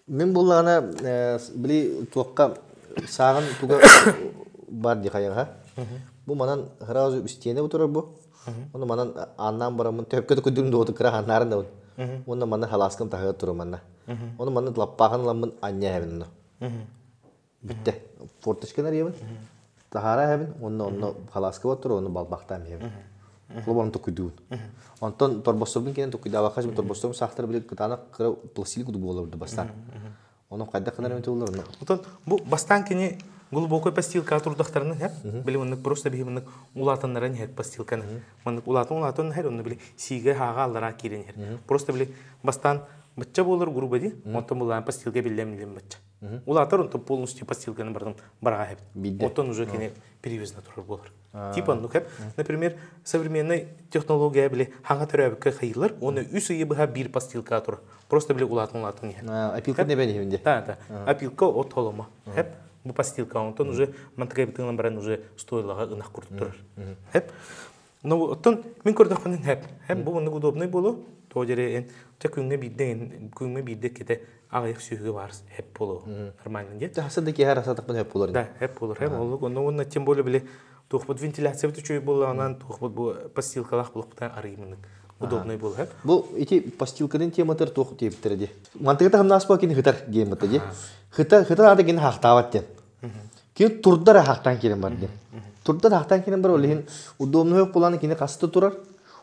Мин буллаҕына били туохха сааҕын туга бар ди хайаҕа. Бу манан сразу истиэнэ бутурар бу. Оны манан ааннаан бараммын төпкө да күдүм дуоту кыра хааннаарын да. Онно манна халааскын таһыгар туру манна. Оны манна лаппаахан ламмын анньа хэбин онно. Бүтте. Форточканы арыйабын. Таһаара хэбин, онно онно халааска бар онно балбахтаам хэбин. Холоборун токуйдуун. Онтон торбосторбун кенен токуйдаабакка торбосторум саахтар били кытаанах кыра пластилин курдук буолар бастаан. Ону хайдах гынар эбит болар онно. Отон бу бастаан кини глубокой постилка турдахтарынан хэп, били маннык просто биһи маннык улаатаннаран хэт постилканы. Маннык улаатан улаатан хэр онно били сиигэ хаага аллара киирен хэр. Просто били бастаан бачча буолар грубо ди, онтон булаан постилка биллем билем бачча. Улаатар онтон полностью подстилканы бардым бараға хеп. Оттон уже кини перевязна турар болар. Типа ну хеп, например, современный технология биле хаңа төрөбүккө хайылар, оны үс ыйы быһа бир подстилка тур. Просто биле улаатын улаатын иһэ. Опилка не бени. Да, да. Опилка от холома. Хеп, бу подстилка онтон уже мантыгай битыңан баран уже стойлага ынах куртуп турар. Хеп. Но оттон мин көрдөхпүнүн хеп. Хеп бу оннук удобный болу. То жере эн ча күнгө бирде күнгө бирде кете агайык сүйгө бар хеп болу. Нормально де. Хаса да киһэр асатыкпын хөп болар. Да, хеп болор. Хеп олук онно онно тем более биле туохпут вентиляция бит үчүй болу анан туохпут бу подстилкалах булукпутан арыймынык удобный бол хеп. Бу ити постилканын тематыр туох диэбиттэр ди. Мантыгыта хамнаас бу кини хытар диэммата ди. Хытар хытар ата кини хахтаабат диэн. Кини турдар хахтаан кирен бар диэн. Турдар хахтаан кирен бар ол иһин удобный булан кини хаста турар.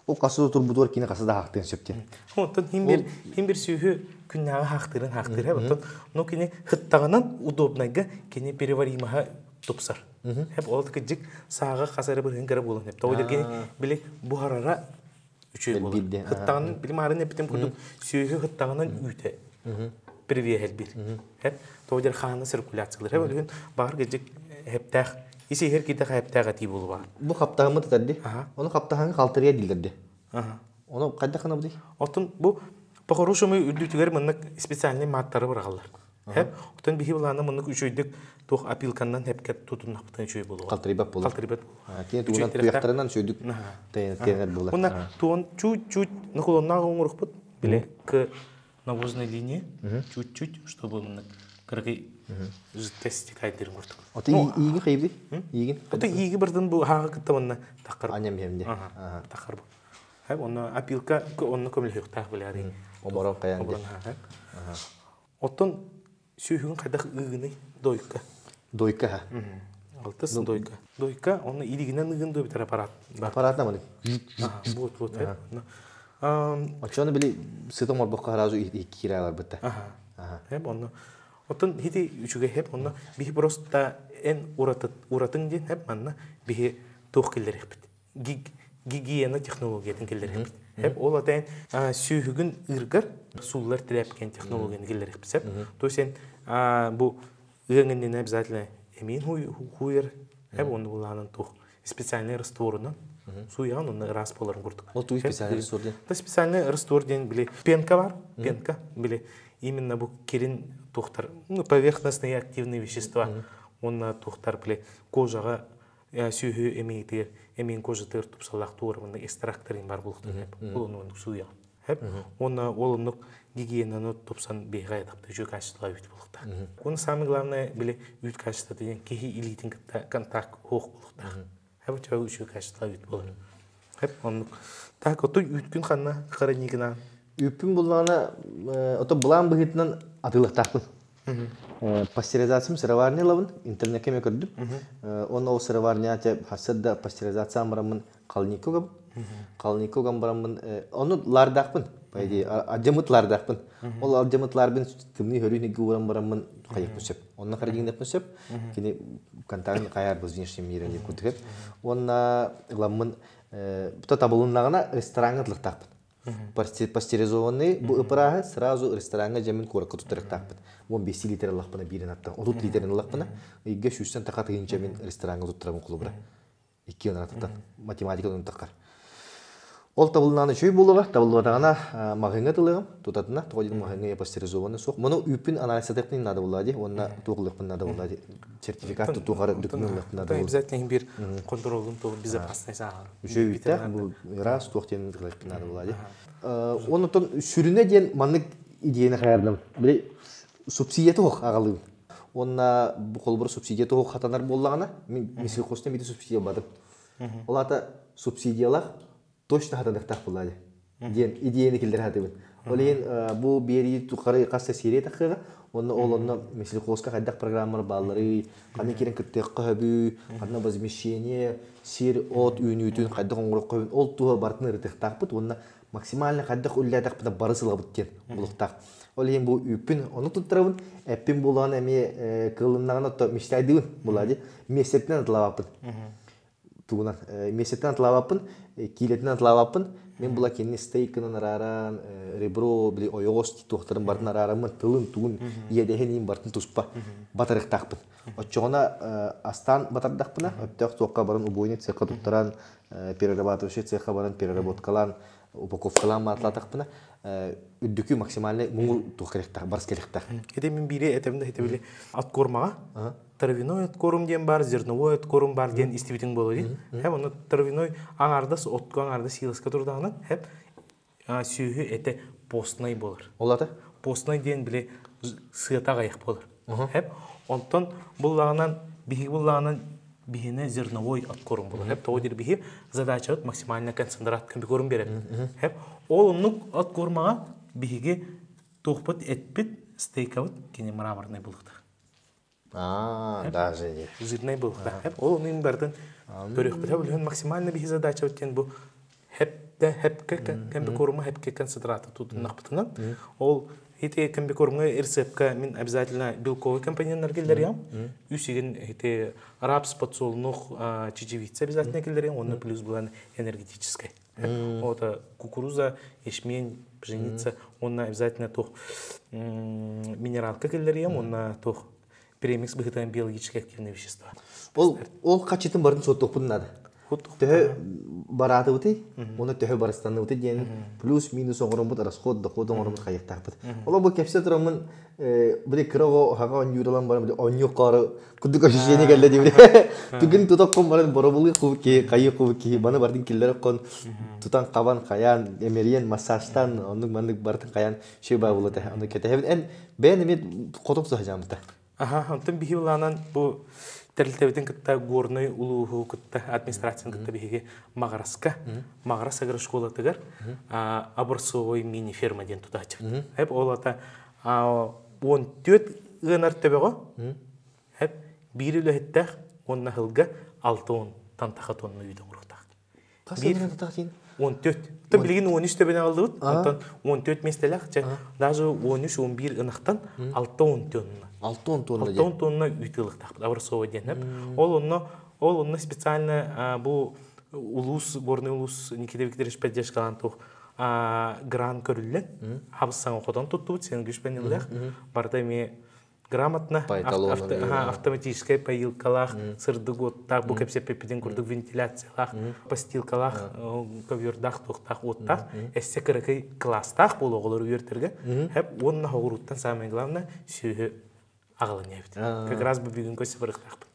Ол хаста турбутугар кини хаста да хахтыан сөп диэн. Онтон хим бир сүүһү күннээҕи хахтырын хахтыр хеп оттон но кини хыттаҕынан удобнайга кини переваримаха тупсар. Хеп ол кыджык сааҕа хасары бырыһын кыра буолан хеп. Тоҕо диргени били буһарара үчүгэй буолар. Хыттаҕынан били маарын эпитим курдук сүүһү хыттаҕынан үүтэ привиэһэл бир. Хеп тоҕо дир хаана циркуляциялар. Хеп өлүһүн баар кыджык хептээх ис иһэр киирдэх хептээх этии буолу баар. Бу хаптаһыммыт этэрди. Ону хаптаһаҥы халтарыйа дииллэрди. Ону хайдах гынабытый? Оттон бу по-хорошему үрдүтүгэр маннык специальный маттары быраҕаллар. Хеп, оттон биһи былаана маннык үчүгэйдик туох опилканнан хепке тутуннахпытын үчүгэй буолуо. Халтарыйбат буолар. Халтарыйбат буолар. Кини тугунан туйахтарынан үчүгэйдик тэнэр буолар. Уна туон чуть-чуть наклоннаах оҥорохпут били к навозной линии чуть-чуть, чтобы маннык кыракый жидкость стекайдырын курдук. Ото ииги хайбый? Иигин? Ото ииги бардын бу хааҕа кытта манна таххар. Аням хемде. Таххар бу. Хэп онно опилка онно көмөлөһүөхтээх билээри. Оборон каян. Оборон хэп. Оттон сүүһүгүн хайдах ыыгыный дойка? Дойка ха. Алтыс дойка. Дойка онно илигинен ыгын дой битер аппарат. Аппарат наманы. Вот вот. Очону били сытым орбокко харазу кииралар бытта. Хэп онно Оттон хити үчүгэй хэп онно биһи просто эн уратын диэн хэп манна биһи туох киллэриэхпит. Гигиена технологиятын киллэриэхпит. Хэп ол атайын сүүһүгүн ыргар сууллар тирээпкен технологияны киллэриэхпит сэп. То есть эн бу ыаҥыннина обязательно эмиин хуйар хэп онну булаанан туох специальный растворунан суян онно ыраас боларын курдук. Ол туй специальный раствор диэн? Та специальный раствор диэн били пенка бар, пенка били именно бу кирин тухтар, ну, поверхностные активные вещества, онна тухтар били кожаға сүүһү эмиитигер эмиин кожатыгар тупсалаах туорабынна экстракторин бар булуктар хеп ол ону суя хеп онна ол оннук гигиенаны тупсан бейга ятапты үчү качество үүт булукта. Оны самое главное били үүт качество деген киһи илиитин кытта контакт хоох булуктаах. Хеп чөг үчү качество үүт болар. Хеп оннук. Так ото үүткүн ханна хранигина. Үүппүн буллаҕына ото былаан быһыытынан атыылахтаахпын. Пастеризациям сыроварня ылабын, интернетке эмэ көрдүм. Онно ол сыроварня хасыр да пастеризациям бараммын Калнико габын. Калнико гам бараммын, ону лардаахпын, по идее, алдьамыт лардаахпын. Ол алдьамыт ларбын тымныы хөрүүнүгү ууран бараммын хайыппын сөп. Онно харагиҥнаппын сөп. Кини контакт хайар был внешним миром диэн курдук. Уонна ыламмын бута табылыннаҕына рестораҥҥа тылыктаахпын. Пастеризованный бу ыпырааһы сразу рестораҥҥа дьэммин куоракка туттарыктаахпыт. 15 литр ыллахпына биирин аттан 30 литрин ыллахпына ыйга сүүстэн таха тыһыынча мин рестораҥҥа туттарабын холобура. Икки ынатыттан математика таххар. Ол табыллааны үчүгэй буолуоҕа, табыллыбатаҕына маҕаһыыҥҥа тылыаҕым, тутатына, тоҕо диэн маҕаһыыҥҥа пастеризованный суох. Муну үүппүн анализтатыахпын наада буоллаа дии, уонна туох ылыахпын наада буоллаа дии, сертификат тутуохара документ ылыахпын наада буолла. Обязательно бир контролун туох безопасный сааҕа. Үчүгэй үүттээх, бу ыраас туох диэн ылыахпын наада буоллаа дии. Онтон сүрүнэ диэн маннык идеяны хайардым. Били субсидия туох аҕалыым. Уонна бу холобура субсидия туох хатанар буоллаҕына, мин мисилхозтан биир субсидия ылбатым. Ол аата субсидиялаах точно хатаныахтаах буоллаа диэн идеяны киллэрэ сатыыбын. Ол иһин бу биэрии тухары хас да серия тахыаҕа, онно ол онно Мисилхозка хайдах программалар баалларый, ханна киирэн кыттыахха сөбүй, ханна возмещение, сир, от үүнүүтүн хайдах оҥоруохха сөбүн, ол туһа барытын ырытыахтаахпыт уонна максимально хайдах үллээтэхпитинэ бары сылабыт диэн булуктаах. Ол иһин бу үүппүн ону туттарабын, эппин буолаҕына эмиэ кылыннаҕына то мечтайдыыбын буолаа дии, миэстэтинэн атылаабаппын. Тугунан месяцтан атлаабаппын, киилэтинэн атлаабаппын. Мен була кинини стейкынан арааран, ребро, били ойоҕос туохтарын бартын араараммын, тылын, тугун, иэдэһин иин бартын туспа батарыктаахпын. Оччоҕуна астаан батардахпына, өптөөх туохха баран убойный цехха туттаран, перерабатывающий цехха баран переработкалаан, упаковкалаан маатылаатахпына, үрдүкү максимальный муҥур туох кэлиэхтээх, барыс кэлиэхтээх. Ити мин биири этэмдэ ити били откормаҕа травяной откорм диэн бар, зерновой откорм бар диэн истибитиҥ буолуо дии. Хэп онно травяной аҥаардас отко аҥаардас силоска турдаҕына, хэп сүөһү этэ постный буолар. Ол ата? Постный диэн били сыата аҕыйах буолар. Хэп онтон буллаҕынан биһиги буллаҕынан биһине зерновой откорм буолар. Хэп тоҕо диир биһи задачабыт максимально концентрат комбикорм берер. Хэп ол оннук откормаҕа биһиги туохпут эппит стейкабыт кини мраморный булуктар. Аа, даже не. Жирный был. Ол онун бардын көрүөхпүт. Билген максимально биһи задача диэн бу хепте хепке комбикорма хепке концентрата тутуннахпытынан ол ити комбикормга рецептка мин обязательно белковый компоненттар киллериям. Үсигин ити рапс, подсолнух, чечевица обязательно киллериям, онно плюс булан энергетической. Вот кукуруза, ячмень, пшеница, онно обязательно тух минералка киллериям, онно тух премикс быһытан биологически активные вещества. Ол ол хачытын барын суоттуохпун надо. Төһө бараатыбытый, уонна төһө барыстанныбытый диэн плюс-минус оҥороммут расход, доход оҥороммут хайыктаахпыт. Ол бу кэпсэ тураммын били кыра оҕо хаҕа оонньууралан баран били оонньуу хоору курдук ощущение кэллэ диибин. Түгэн тутаххын баран боробулуу кубут киһи, хайыы кубут киһи баны бардын киллэр хон тутан хабан хайаан, эмэриен, массажтан оннук маннык бартын хайаан шөй баа була тэһэ. Ону кэтэһэбин. Эн бэйэн эмиэ хотук саһажаамыта. Аха, онтон биһи улаанан бу тэрилтэбитин кытта Горнай улууһу кытта администрацияны кытта биһиги Маҕараска, Маҕарас агрошколатыгар образцовой мини-ферма диэн тутааччыбыт. Хеп ол ата 14 ыанар төбөҕө хеп биир үлэһиттээх уонна сылга 6 тантаха тонна үүт оҥоруохтаах. Хас сылынан тутаах 14. Оттон билигин 13 төбөнө аллыбыт. Оттон 14 миэстэлээх. Чэ, даже 13-11 ынахтан 6-10 тонна. 6-10 тонна 6-10 тонна үүт ылыктаахпыт. Образцовый диэн. Ол онно ол онно специально бу улуус, горный улуус Никита Викторович поддержкалаан туох грант көрүллэн, хабыс саҥа хотон туттубут, сен күшпениллэх. Барыта эмиэ грамотно автоматическай поилкалаах, сырдык уоттаах, бу кэпсэппиппитин курдук вентиляциялаах, постилкалаах, ковердаах, туохтаах уоттаах, эссе кыракый класстаах буолуо оҕолору үөртэргэ. Хэп уонна хоҕуруттан самое главное сүөһү аҕалан эбит. Как раз бу бүгүн көсө барыктаахпыт.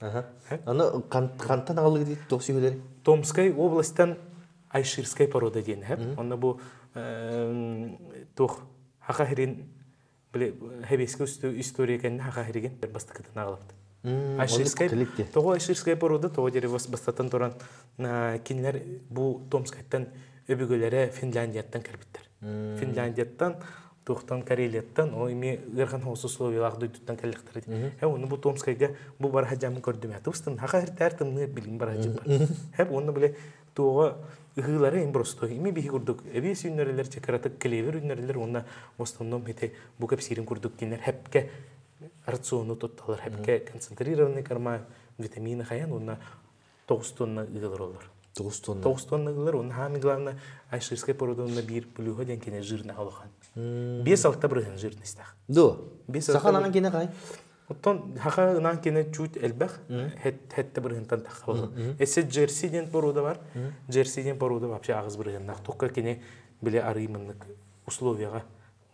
Аны хантан аҕалыгы диит туох сүөһүлэри? Томскай областан Айширскай порода диэн хэп. Онно бу туох хаха хирин били хэбиэскэ история кэннэ хаха хиригин бастакытын аҕалабыт. Айширскай тоҕо Айширскай порода тоҕо диэри бастатан туран кинилэр бу Томскайтан өбүгэлэрэ Финляндияттан кэлбиттэр. Финляндияттан туохтан Карелияттан ол эмиэ ыарахан соҕус условиялаах дойдуттан кэллэхтэрэ дии. Э уонна бу Томскайга бу бараха дьамын көрдүм. Тыбыстын хаха хиртээр тымныы билим бараха бар. Хэп уонна биле туоҕа ыһыылары им простой. Ими биһи курдук эбиэс үүннэрэлэр чакыратык клевер үүннэрэлэр уонна в основном ити бу кэпсиирин курдук кинилэр хэпкэ рациону тутталар хэпкэ концентрированный корма витамины хайан уонна 9 тонна ыалар олор. 9 тонна. 9 тонна ыалар уонна самое главное айширскай порода биир плюһа диэн кини жирный улахан. 5-6 бырыһын жирностях. До. Саха ынан кини кай? Оттон хаха ынан кини чуть элбэх хетте бырыһынтан тахха Эссе джерси диэн порода бар. Джерси диэн порода вообще аҕыс бырыһыннах. Только кини биле арыймыннык условияға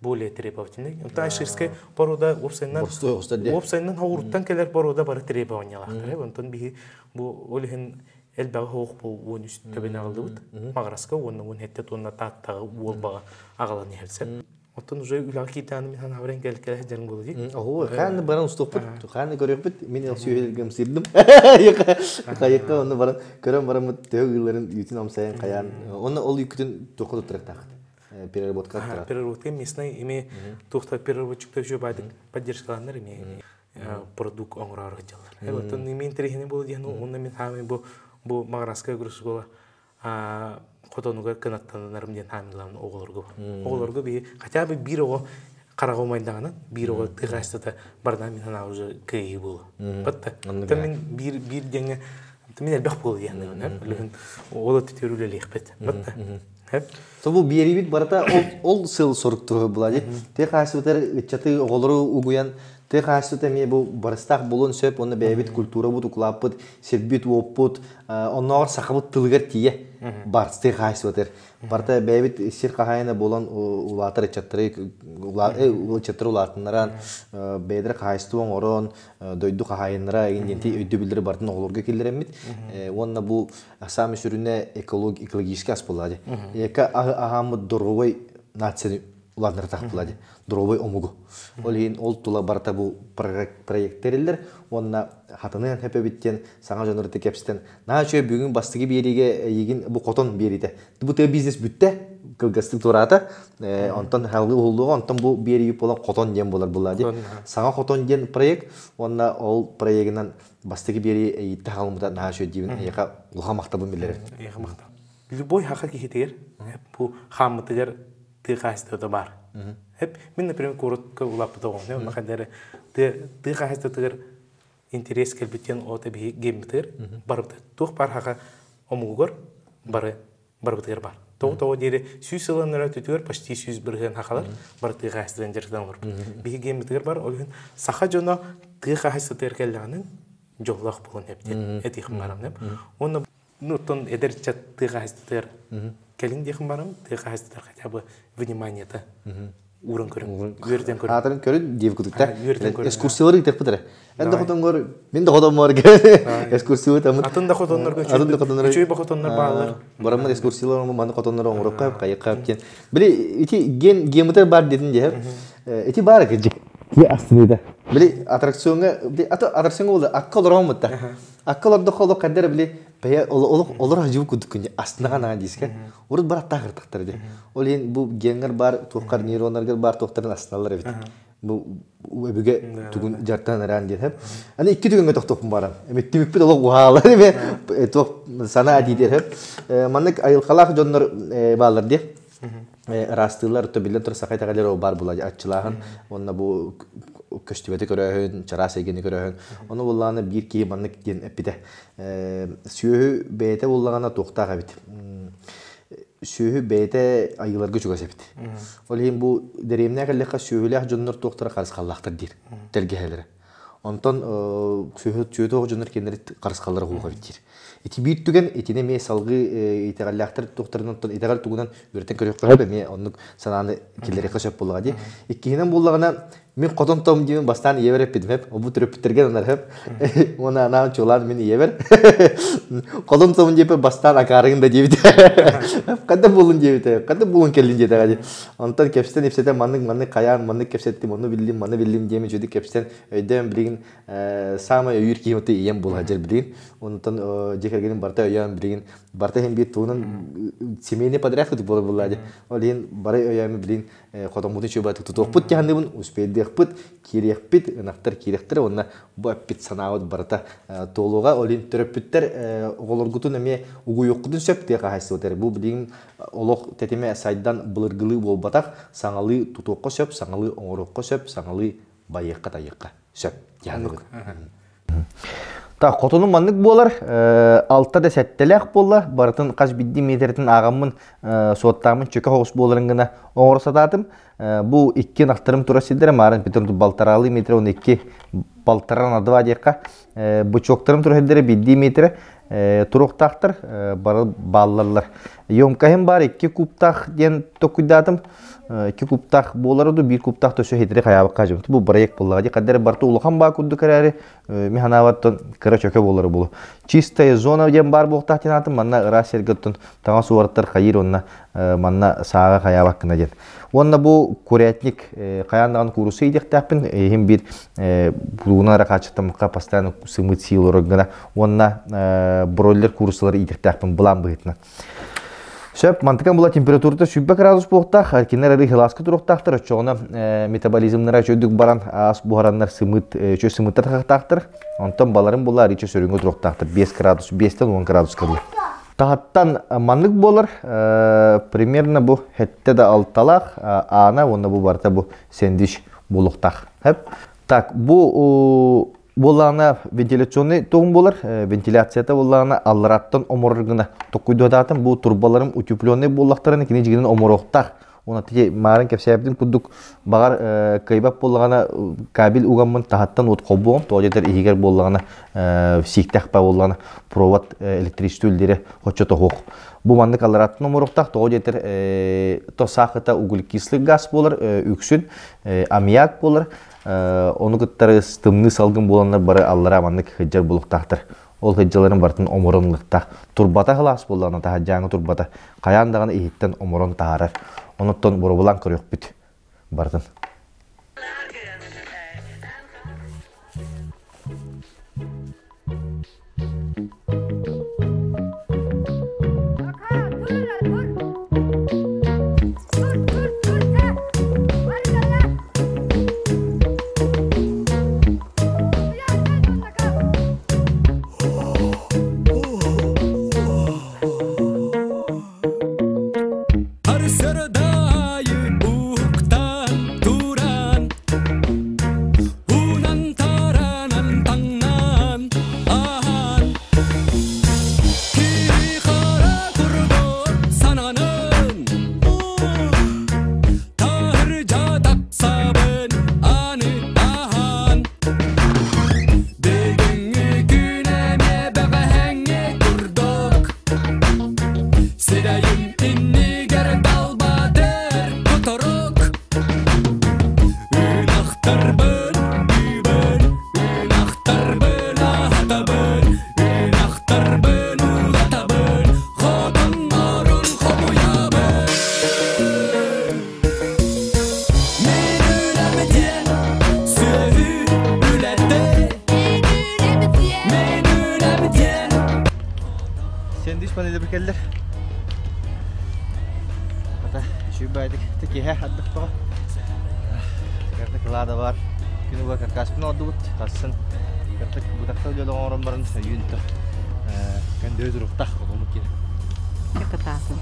более требовательный. Онтон айширскай порода уопсайынан уопсайынан хоҕуруттан кэлэр порода бары требованиялаахтар. Онтон биһи бу ол иһин элбэҕи хоох бу 13 төбөнө аҕаллыбыт. Маҕараска уонна 17 тонна тааттаҕа уолбаҕа аҕалан иһэлсэр. Оттон уже үлэҕэ киирдэҕинэ мин санаабар кэлкэлэһэ дьарым буолуо дии. Оһо, хааны баран устуохпут, хааны көрүөхпүт, мин эл сүөһүлгөм сирдим. Хайыкка онно баран көрөн бараммыт төһө ыыларын үүтүн амсайан хайаан, онно ол үүкүтүн туохха туттарыктаахыт? Переработка Переработка местный эми туохта переработчиктар еще баайдык поддержкаланнар эми продукт оҥороор дьаллар. Оттон эми интэриэһинэй буолуо диэн уонна мин хаамай бу бу Маҕараска агрошкола хотонугар кынаттанарым диэн хаамилаан оҕолорго оҕолорго биһи хотя бы биир оҕо хараҕа умайдаҕына биир оҕо тыа хаһаайыстыбата бардаан мин санаа уже кыайыы буолуо. Батта. Мин биир биир диэҥҥэ Мин элбэх буол диэн үлүһүн ол өттүтүгэр үлэлиэхпит. Батта. То бу биэрибит барыта ол сыл сорук туһу була ди. Тыа хаһаайыстыбатыгар ыччаты оҕолору угуйан тыа хаһаайыстыбата эмиэ бу барыстаах буолуон сөп уонна бэйэбит культурабыт укулааппыт, сирбит-уоппут, оннооҕор сахабыт тылыгар тиийэ бар тыа хаһаайыстыбатыгар. Барыта бэйэбит сир хаһаайына буолан улаатар ыччаттары ыччаттары улаатыннаран, бэйэлэрэ хаһаайыстыба оҥорон, дойду хаһаайыннара игин диэн өйдөбүллэри барытын оҕолорго киллэрэммит. Уонна бу саамай сүрүнэ экологический ас буолла дии. Эко аһы аһааммыт доруобай нацияны улаатыннара буолла дии. Доруобай омугу. Ол иһин ол тула барыта бу проект тэриллэр уонна хатыныан хөпөбүт диэн саҥа дьоннору кэпсэтэн наһаа үчүгэй бүгүн бастакы биэриигэ эйигин бу хотон биэриитэ. Бу тыа бизнес бүттэ, кылгастык туораата. Онтон халгы уһуллуоҕа, онтон бу биэрии буолан хотон диэн буолар буолла дии. Саҥа хотон диэн проект уонна ол проегынан бастакы биэрии эйиттэ хаалыммыта наһаа үчүгэй диибин эйиэхэ улахан махталбын биллэрэр. Эйиэхэ махтал. Любой хаха киһитигэр бу хааммытыгар тыа хаһаайыстыбата баар. Мин, например, куоракка улааппыт оҕом, онно хайдары тыа хаһаайыстыбатыгар интерес кэлбит диэн оҕото биһи геммитигэр барыбыт туох баар хаха омугугар бары барыбытыгар бар. Тоҕо диэри 100 сылын өтүтүгэр почти 100% хахалар бары тыа хаһаайыстыбатын дьарыктанан олорбут. Биһи геммитигэр бар, ол иһин саха дьоно тыа хаһаайыстыбатыгар кэллэҕинэн дьоллоох буолан эптиэн этиэхим барам. Уонна ну оттон эдэр ыччат тыа хаһаайыстыбатыгар кэлин диэхим барам, тыа хаһаайыстыбатыгар хотя бы вниманиета ууран көрүн, үөрдэн көрүн. Аатын көрүн диэбит кутукта. Үөрдэн көрүн. Экскурсиялары ыытыахпыт эрэ. Эн да хотонгор, мин да хотоммор экскурсия ыытаммыт. Атын да хотоннорго Атын да хотоннорго үчүгэй хотоннор бааллар. Бараммыт экскурсиялар маны хотоннор оҥорокко хайыкка диэн. Били ити ген геометр бар дедин дьэ. Ити бар кырдьык. Ки астыныыда. Били аттракционга аттракционга болду акка олороммут да. Акка олордоххо олох каддара били бэйэ олох олор хажыбы курдук күнде астынаҕа наан диискэ. Урут бар аттаах ди. Ол иһин бу генгер бар туоххар нейроннаргар бар туохтарын астыналар эбит. Бу өбүгэ тугун жартан араан диэн хэп. Аны икки түгэҥҥэ тохтуохпун баран. Эмиттимикпит олох уһаалар эме туох санаа диидер хэп. Маннык айылхалаах дьоннор бааллар диэ. Ыраастыылар то биллэн турар саха итэҕэлэр бар була аччылааһын уонна бу көстүбэти көрөөһүн, чараас эйгэни көрөөһүн. Ону буллаҕына биир киһи маннык диэн эппитэ. Сүөһү бэйэтэ буллаҕына туохтаах эбит. Сүөһү бэйэтэ айыыларга чугас эбит. Ол иһин бу дэриэбинэ кэллэххэ сүөһүлээх дьоннор туохтара харысхаллаахтар диир тэлгэһэлэрэ. Онтон сүөһү сүөтөөх дьоннор кинилэри харысхаллара уһуга эбит диир. Ити биир түгэн итини эмиэ салгыы итэҕэллээхтэр туохтарынан итэҕэл тугунан үөрэтэн көрүөххэ сөп эмиэ оннук санааны киллэриэххэ сөп буоллаҕа дии. Иккиһинэн буоллаҕына мин хотон том диэн бастаан ийэбэр эппитим эп обу төрөппүттэргэ анар эп уонна анаан чуолаан мин ийэбэр хотон том диэппэр бастаан акаарыгын да диэбитэ ханна буолун диэбитэ ханна буолун кэллин диэтэҕэ дии онтон кэпсэтэн ипсэтэн маннык маннык хайаан маннык кэпсэттим ону биллим маны биллим диэм үчүгэй кэпсэтэн өйдөөн билигин саамай өйүүр киһим ото ийэм буола сылдьар билигин онтон дьиэ кэргэним барыта өйөөн билигин барыта иһин биир тугунан семейный подряд курдук буолар буоллаа дии ол иһин бары өйөөмү билигин хотоммутун чуубатык тутуохпут дьаһанныбын успейдыахпыт киириэхпит ынахтар киириэхтэрэ уонна бу эппит санаабыт барыта туолуоҕа ол иһин төрөппүттэр оҕолоргутун эмиэ угуйуоххутун сөп тыа хаһаайыстыбатыгар бу билигин олох тэтимэ сайдан былыргылыы буолбатах саҥалыы тутуохха сөп саҥалыы оҥоруохха сөп саҥалыы байыахха тайыахха сөп дьаһанныбыт Так, хотонум маннык буолар, алта да сэттэлээх буолла, барытын хас биирдии миэтэрэтин ааҕаммын, суоттааммын чөкө соҕус буоларын гына оҥоро сатаатым. Бу икки ынахтарым турар сирдэрэ, маарын Петр балтараалыы метр, он икки балтараа на два диэххэ. Бычоктарым турар сирдэрэ биирдии метрэ туруохтаахтар, бары бааллаллар. Емкоһым баар икки кубтаах диэн толкуйдаатым. Икки кубтаах буолара дуу, биир кубтаах төсө хитири хайаабакка дьыбыт. Бу проект буоллаҕа дии. Хаддары барыта улахан баа курдук эрээри, мин санаабар кыра чөкө буолара буолуо. Чистая зона диэн баар буолуохтаах диэн аатым. Манна ыраас сиргэ оттон таҥас уораттар хайыыр уонна манна сааҕа хайаабаккына диэн. Уонна бу курятник хайаан даҕаны куурусса иитиэхтээхпин. Иһин биир булугунан эрэ хааччахтаммакка постоянно сымыыт сии олорор гына. Уонна бройлер кууруссалары иитиэхтээхпин былаан быһыытынан. Сөп, мантыкан була температурата 100 градус буолуохтаах, кинилэр арыы хылааска туруохтаахтар, оччоҕуна метаболизмнара үчүгдүк баран, аас буһараннар сымыыт, үчүгэй сымыыттар тахахтаахтар. Онтон баларын була арыыча сөрүҥҥэ туруохтаахтар, 5 градус, 5-тэн 10 градуска дылы. Таһаттан маннык буолар, примерно бу хэтте да алталаах, аана уонна бу барыта бу сэндвич буолуохтаах. Так, бу Буоллаҕына вентиляционный тугум буолар, вентиляцията буоллаҕына аллараттан оморор гына токкуйдуотаатым бу турбаларым утепленный буоллахтарына кини дьигинэн оморуохтаах. Уонна тити маарын кэпсээбитим курдук баҕар кыайбат буоллаҕына кабель угаммын таһаттан уот холбуом, тоҕо диэтэр иһигэр буоллаҕына сииктээх ба буоллаҕына провод электричество үллэрэ оччо тоһуох. Бу маннык аллараттан оморуохтаах, тоҕо диэтэр то саахыта углекислый газ буолар үксүн аммиак буолар. Ону кыттары тымныы салгын буоланнар бары аллара маннык сылдьар буолуохтаахтар. Ол сылдьаларын барытын оморон ылыахтаах. Турбата кылаас буоллаҕына таһырдьааҥҥы турбата хайаан даҕаны иһиттэн оморон таһаарар. Онуттан боробулаан көрүөхпүт барытын. Сендвич панели келлер. Ата үчүгэй текиһэ ардыктаҕа. Кыртык лада бар. Күнү буга каркаспын ордубут. Тарсын кыртык бутакта үлэлі оҥорон баран өйүүн то көндөө туруктах оломут киһи. Кытаатын.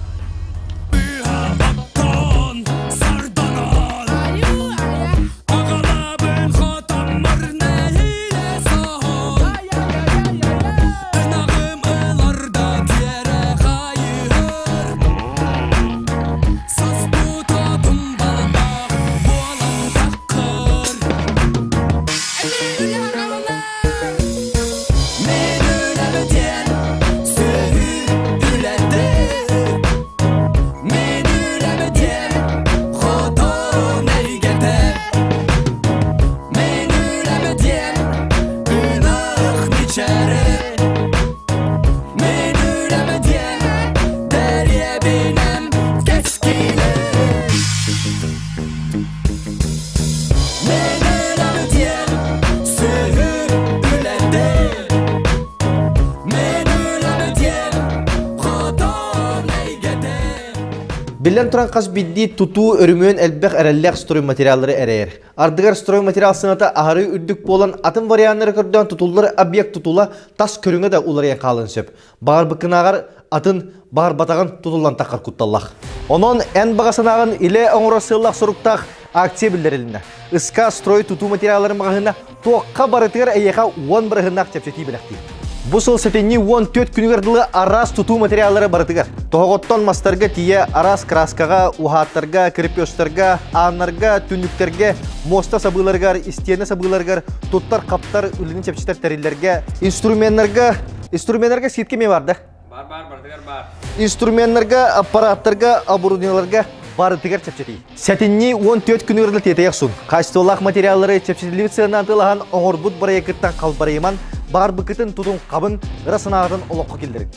Биллэн туран хас биирдии тутуу өрөмүөн элбэх эрэллээх стройматериаллары эрэйэр. Ардыгар стройматериал сыаната аһары үрдүк буолан атын варианнары көрдөөн тутуллар объект тутула тас көрүҥэ да уларыйан хаалыан сөп. Баҕарбыккынааҕар атын баҕарбатаҕын тутуллан таххар кутталлах. Онон эн баҕа санааҕын илэ оҥорор сыаллаах соруктаах акция биллэрилиннэ. СК строй тутуу материалларын маҕаһыына туохха барытыгар эйиэхэ 10 бырыһыннаах чэпчэтии бэлэхтиир. Бу сыл сэтинньи 14 күнүгэр дылы араас тутуу материаллара барытыгар. Тоһоҕоттон мастарга тиийэ араас краскаҕа, уһааттарга, крепежтарга, ааннарга, түннүктэргэ, муоста сабыыларыгар, истиэнэ сабыыларыгар, туттар-хаптар, үлэни чэпчэтэр тэриллэргэ, инструменнарга, инструменнарга скидка эмиэ бар да? Бар бар барытыгар бар. Инструменнарга, аппараттарга, оборудованиеларга барытыгар чэпчэтии. Сэтинньи 14 күнүгэр тиэтэйэх сун. Качестволаах материаллары чэпчэтиллибит сыанан тылаһан оҥорбут бырайыакыттан халбарыйыман, баҕарбыккытын тутун хабын, ыра санааҕытын олоххо киллэриҥ.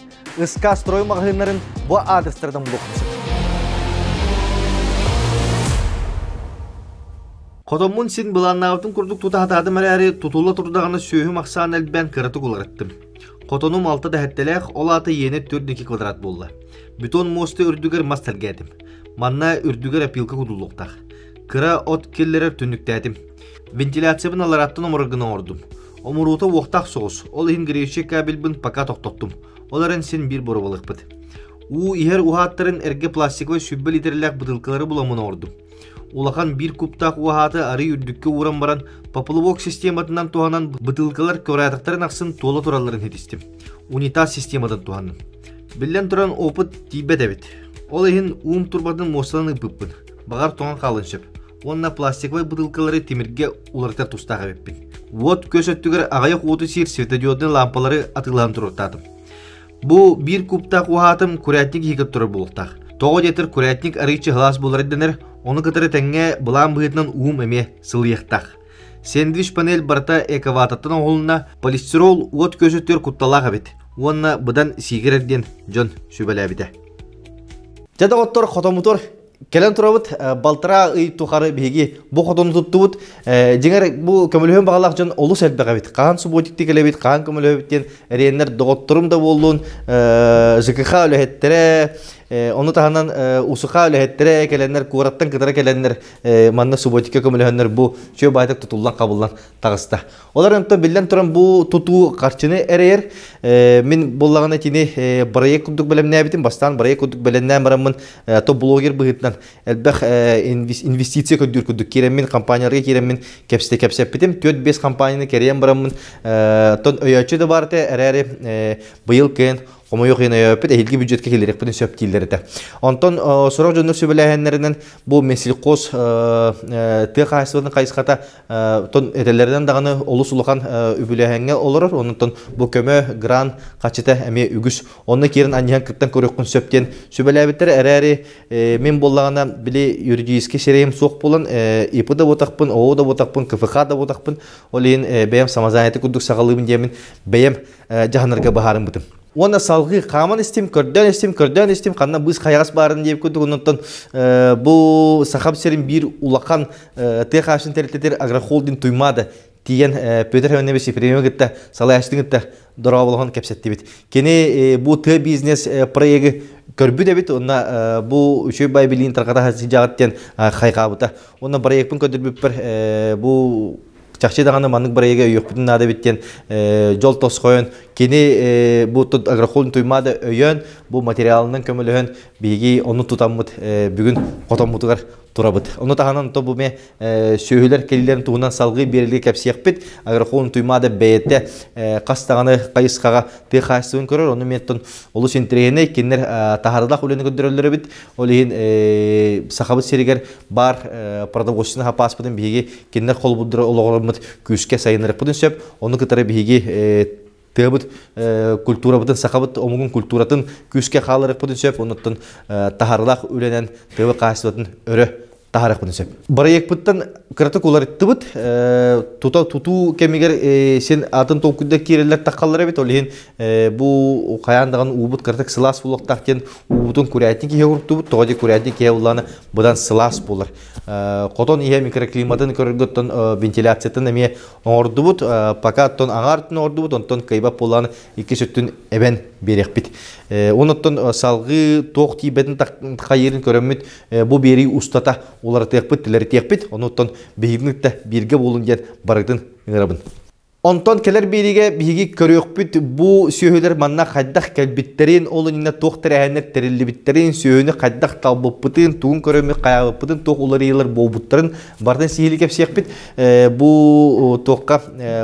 СК строй маҕаһыыннарын бу аадырыстарынан булуоххун сөп. Хотоммун син былааннаабытым курдук тута сатаатым эрээри, тутулла турдаҕына сүөһүм ахсаана элбээн кыратык уларыттым. Хотонум алта дэһэттэлээх, ол аата иэнэ 4 квадрат буолла. Бетон муоста үрдүгэр мас тэлгээтим. Манна үрдүгэр опилка кутуллуохтаах. Кыра от киллэрэр түннүктээтим. Вентиляциябын аллараттан оморор гына оҥордум. Омуруута уохтаах соҕус, ол иһин греющий кабельбын пока тохтоттум. Ол эрэн син биир боруобалыахпыт. Уу иһэр уһааттарын эргэ пластиковай 100 литрэлээх бытыылкалары буламмын оҥордум. Улахан биир кубтаах уоһааты арый үрдүккэ ууран баран, поплавок систематынан туһанан бытыылкалар квадратыктарын ахсын туола туралларын ситистим. Унитаз систематын туһанным. Биллэн туран, опыт тиийбэт эбит. Ол иһин уум турбатын муостанан ыыппыппын. Баҕар тоҥон хаалын сөп. Уонна пластиковай бытыылкалары тимиргэ уларытар тустаах эбиппин. Уот көс өттүгэр аҕыйах уоту сиир светодиоднай лаампалары атыылаһан туруортаатым. Бу биир кубтаах уһаатым курятник иһигэр турар буолуохтаах. Тоҕо диэтэр курятник арыыччы сылаас буолар дэнэр, ону кытары тэҥҥэ былаан быһыытынан уум эмиэ сылыйыахтаах. Сэндвич панель барыта эковататтан оҥоһулунна, полистирол уот көсөттүөр кутталаах эбит уонна быдан сиигирэр диэн дьон сүбэлээбитэ. Дьэ доҕоттор, хотоммутугар кэлэн турабыт. Балтараа ый тухары биһиги бу хотону туттубут. Дьиҥэр бу көмөлөһүөн баҕалаах дьон олус элбэх эбит. Хаһан субботикты кэлэбит, хаһан көмөлөһөбүт диэн эриэннэр доҕотторум да буоллун, ЖКХ үлэһиттэрэ, ону таһынан УСХ үлэһиттэрэ кэлэннэр, куораттан кытары кэлэннэр манна субботикка көмөлөһөннөр бу үчүгэй баайдык тутуллан хабыллан таҕыста. Олор онтон биллэн туран бу тутуу харчыны эрэйэр. Мин буллаҕына итини бырайыак курдук бэлэмнээбитим. Бастаан бырайыак курдук бэлэмнээн бараммын топ блогер быһыытынан элбэх инвестиция көрдүүр курдук киирэммин компанияларга киирэммин кэпсэппитим. 4-5 компанияны кэрийэн бараммын тон өйөөччү да баар этэ эрээри быйыл кыайан хомойуох иһин өйөөппүт эһиилги бюджетка киллэриэхпитин сөп дииллэр этэ. Онтон сорох дьоннор сүбэлээһиннэринэн бу Минсельхоз тыа хаһаайыстыбатын хайысхата тон этэллэринэн даҕаны олус улахан үбүлээһиҥҥэ олорор. Онтон бу көмө грант хаччыта эмиэ үгүс. Онно киирэн анньыһан кыттан көрүөххүн сөп диэн сүбэлээбиттэр. Эрээри мин буоллаҕына били юридический сирэйим суох буолан ИП да буотахпын, ООО да буотахпын, КФХ да буотахпын. Ол иһин бэйэм самозанятый курдук саҕалыыбын диэммин бэйэм дьаһанарга быһаарыммытым. Уонна салгыы хааман истим, көрдөөн истим, көрдөөн истим, ханна быыс хайаҕас баарын диэбит курдук, онтон бу Сахам сирин биир улахан тыа хаһаайыстыбатын тэрилтэтигэр агрохолдинг Туймаада тиийэн Петр Иванович Ефремовы кытта салайааччытын кытта дорооболоһон кэпсэттибит. Кини бу тыа бизнес проегы көрбүт эбит, уонна бу үчүгэй бай билиин тарҕата сылдьаҕыт диэн хайҕаабыта. Уонна проекпын көрдөрбүппэр бу чахчы даҕаны маннык бырайыага өйүөхпүтүн наада эбит диэн дьол тосхойон кини бу агрохолдинг Туймаада өйөөн бу материалынан көмөлөһөн биһиги ону тутаммыт бүгүн хотоммутугар турабыт. Ону таһынан то бу ме сүөһүлэр кэлилэрин туһунан салгыы биэрэлгэ кэпсиэхпит. Агрохолдинг Туймаада бэйэтэ хас даҕаны хайысхаҕа тыа хаһаайыстыбатын көрөр. Ону миэттэн олус интэриэһинэй кинилэр таһаарыылаах үлэни көрдөрөллөр эбит. Ол иһин Сахабыт сиригэр баар продовольственный сапааспытын биһиги кинилэр холобурдара олоҕураммыт күүскэ сайыннарыахпытын сөп. Ону кытары биһиги тыабыт культурабытын, сахабыт омугун культуратын күүскэ хааларыахпытын сөп. Онуттан таһаарыылаах үлэнэн тыабыт хаһаайыстыбатын өрө таһаарыахпытын сөп. Бырайыакпыттан кыратык уларыттыбыт. Тута тутуу кэмигэр син атын толкуйдар киирэллэр таххаллар эбит. Ол иһин бу хайаан даҕаны уубут кыратык сылаас буолуохтаах диэн уубутун курятник иһэ уруттубут. Тоҕо диэ курятник иһэ улаана быдан сылаас буолар. Хотон иһэ микроклиматын көрөргөттөн вентиляциятын эмиэ оҥордубут. Пока оттон аҥаар өттүн оҥордубут, онтон кыайбат буоллаҕына иккис өттүн эбэн биэриэхпит. Онуттан салгыы туох тиийбэтин хайыырын көрөммүт бу биэрии устата уларытыахпыт, тилэритиэхпит. Онуттан биһигини кытта бииргэ буолун диэн барытын ыҥырабын. Онтон кэлэр биэриигэ биһиги көрүөхпүт бу сүөһүлэр манна хайдах кэлбиттэрин, ол иннинэ туох тэрээһиннэр тэриллибиттэрин, сүөһүнү хайдах талбыппытын, тугун көрөммүт хайаабыппытын, туох уларыйыылар буолбуттарын барытын сиһилии кэпсиэхпит. Бу туохха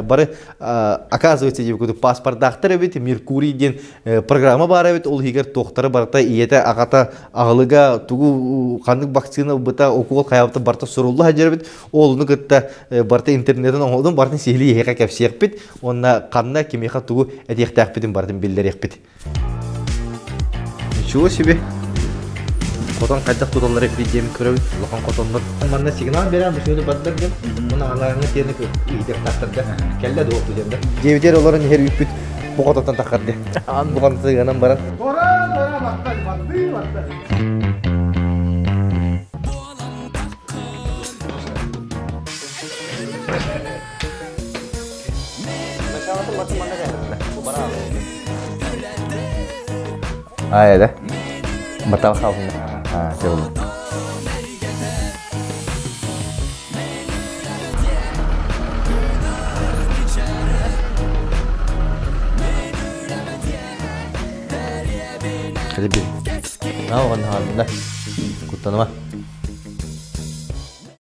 бары оказывается диэбит курдук паспордаахтар эбит, Меркурий диэн программа баар эбит, ол иһигэр туохтара барыта ийэтэ, аҕата, аҕылыга тугу ханнык вакцина ылбыта, укуол хайаабыта барыта сурулла сылдьар эбит. Ол кытта барыта интернетин оҥоһугун барытын сиһилии эһиэхэ кэпсиэхпит уонна ханна кимиэхэ тугу этиэхтээхпитин барытын биллэриэхпит. Ничего себе! Хотон хайдах туталлар эбит диэн көрөбүт. Улахан хотоннор. Манна сигнал берем, бу бардар диэн. Муна анааңы тиэни иитиэхтаахтарга кэллэ дуо диэн да. Диэбитер олорон иһэр үүппүт бу хотонтон таххар диэн. Бу хотонтон ыанан баран. Тора, тора, баттар, баттыы, баттар. А, да? Батал хаалсында. А, все Кэлбин. Наҕан хаалла. Куттаныма.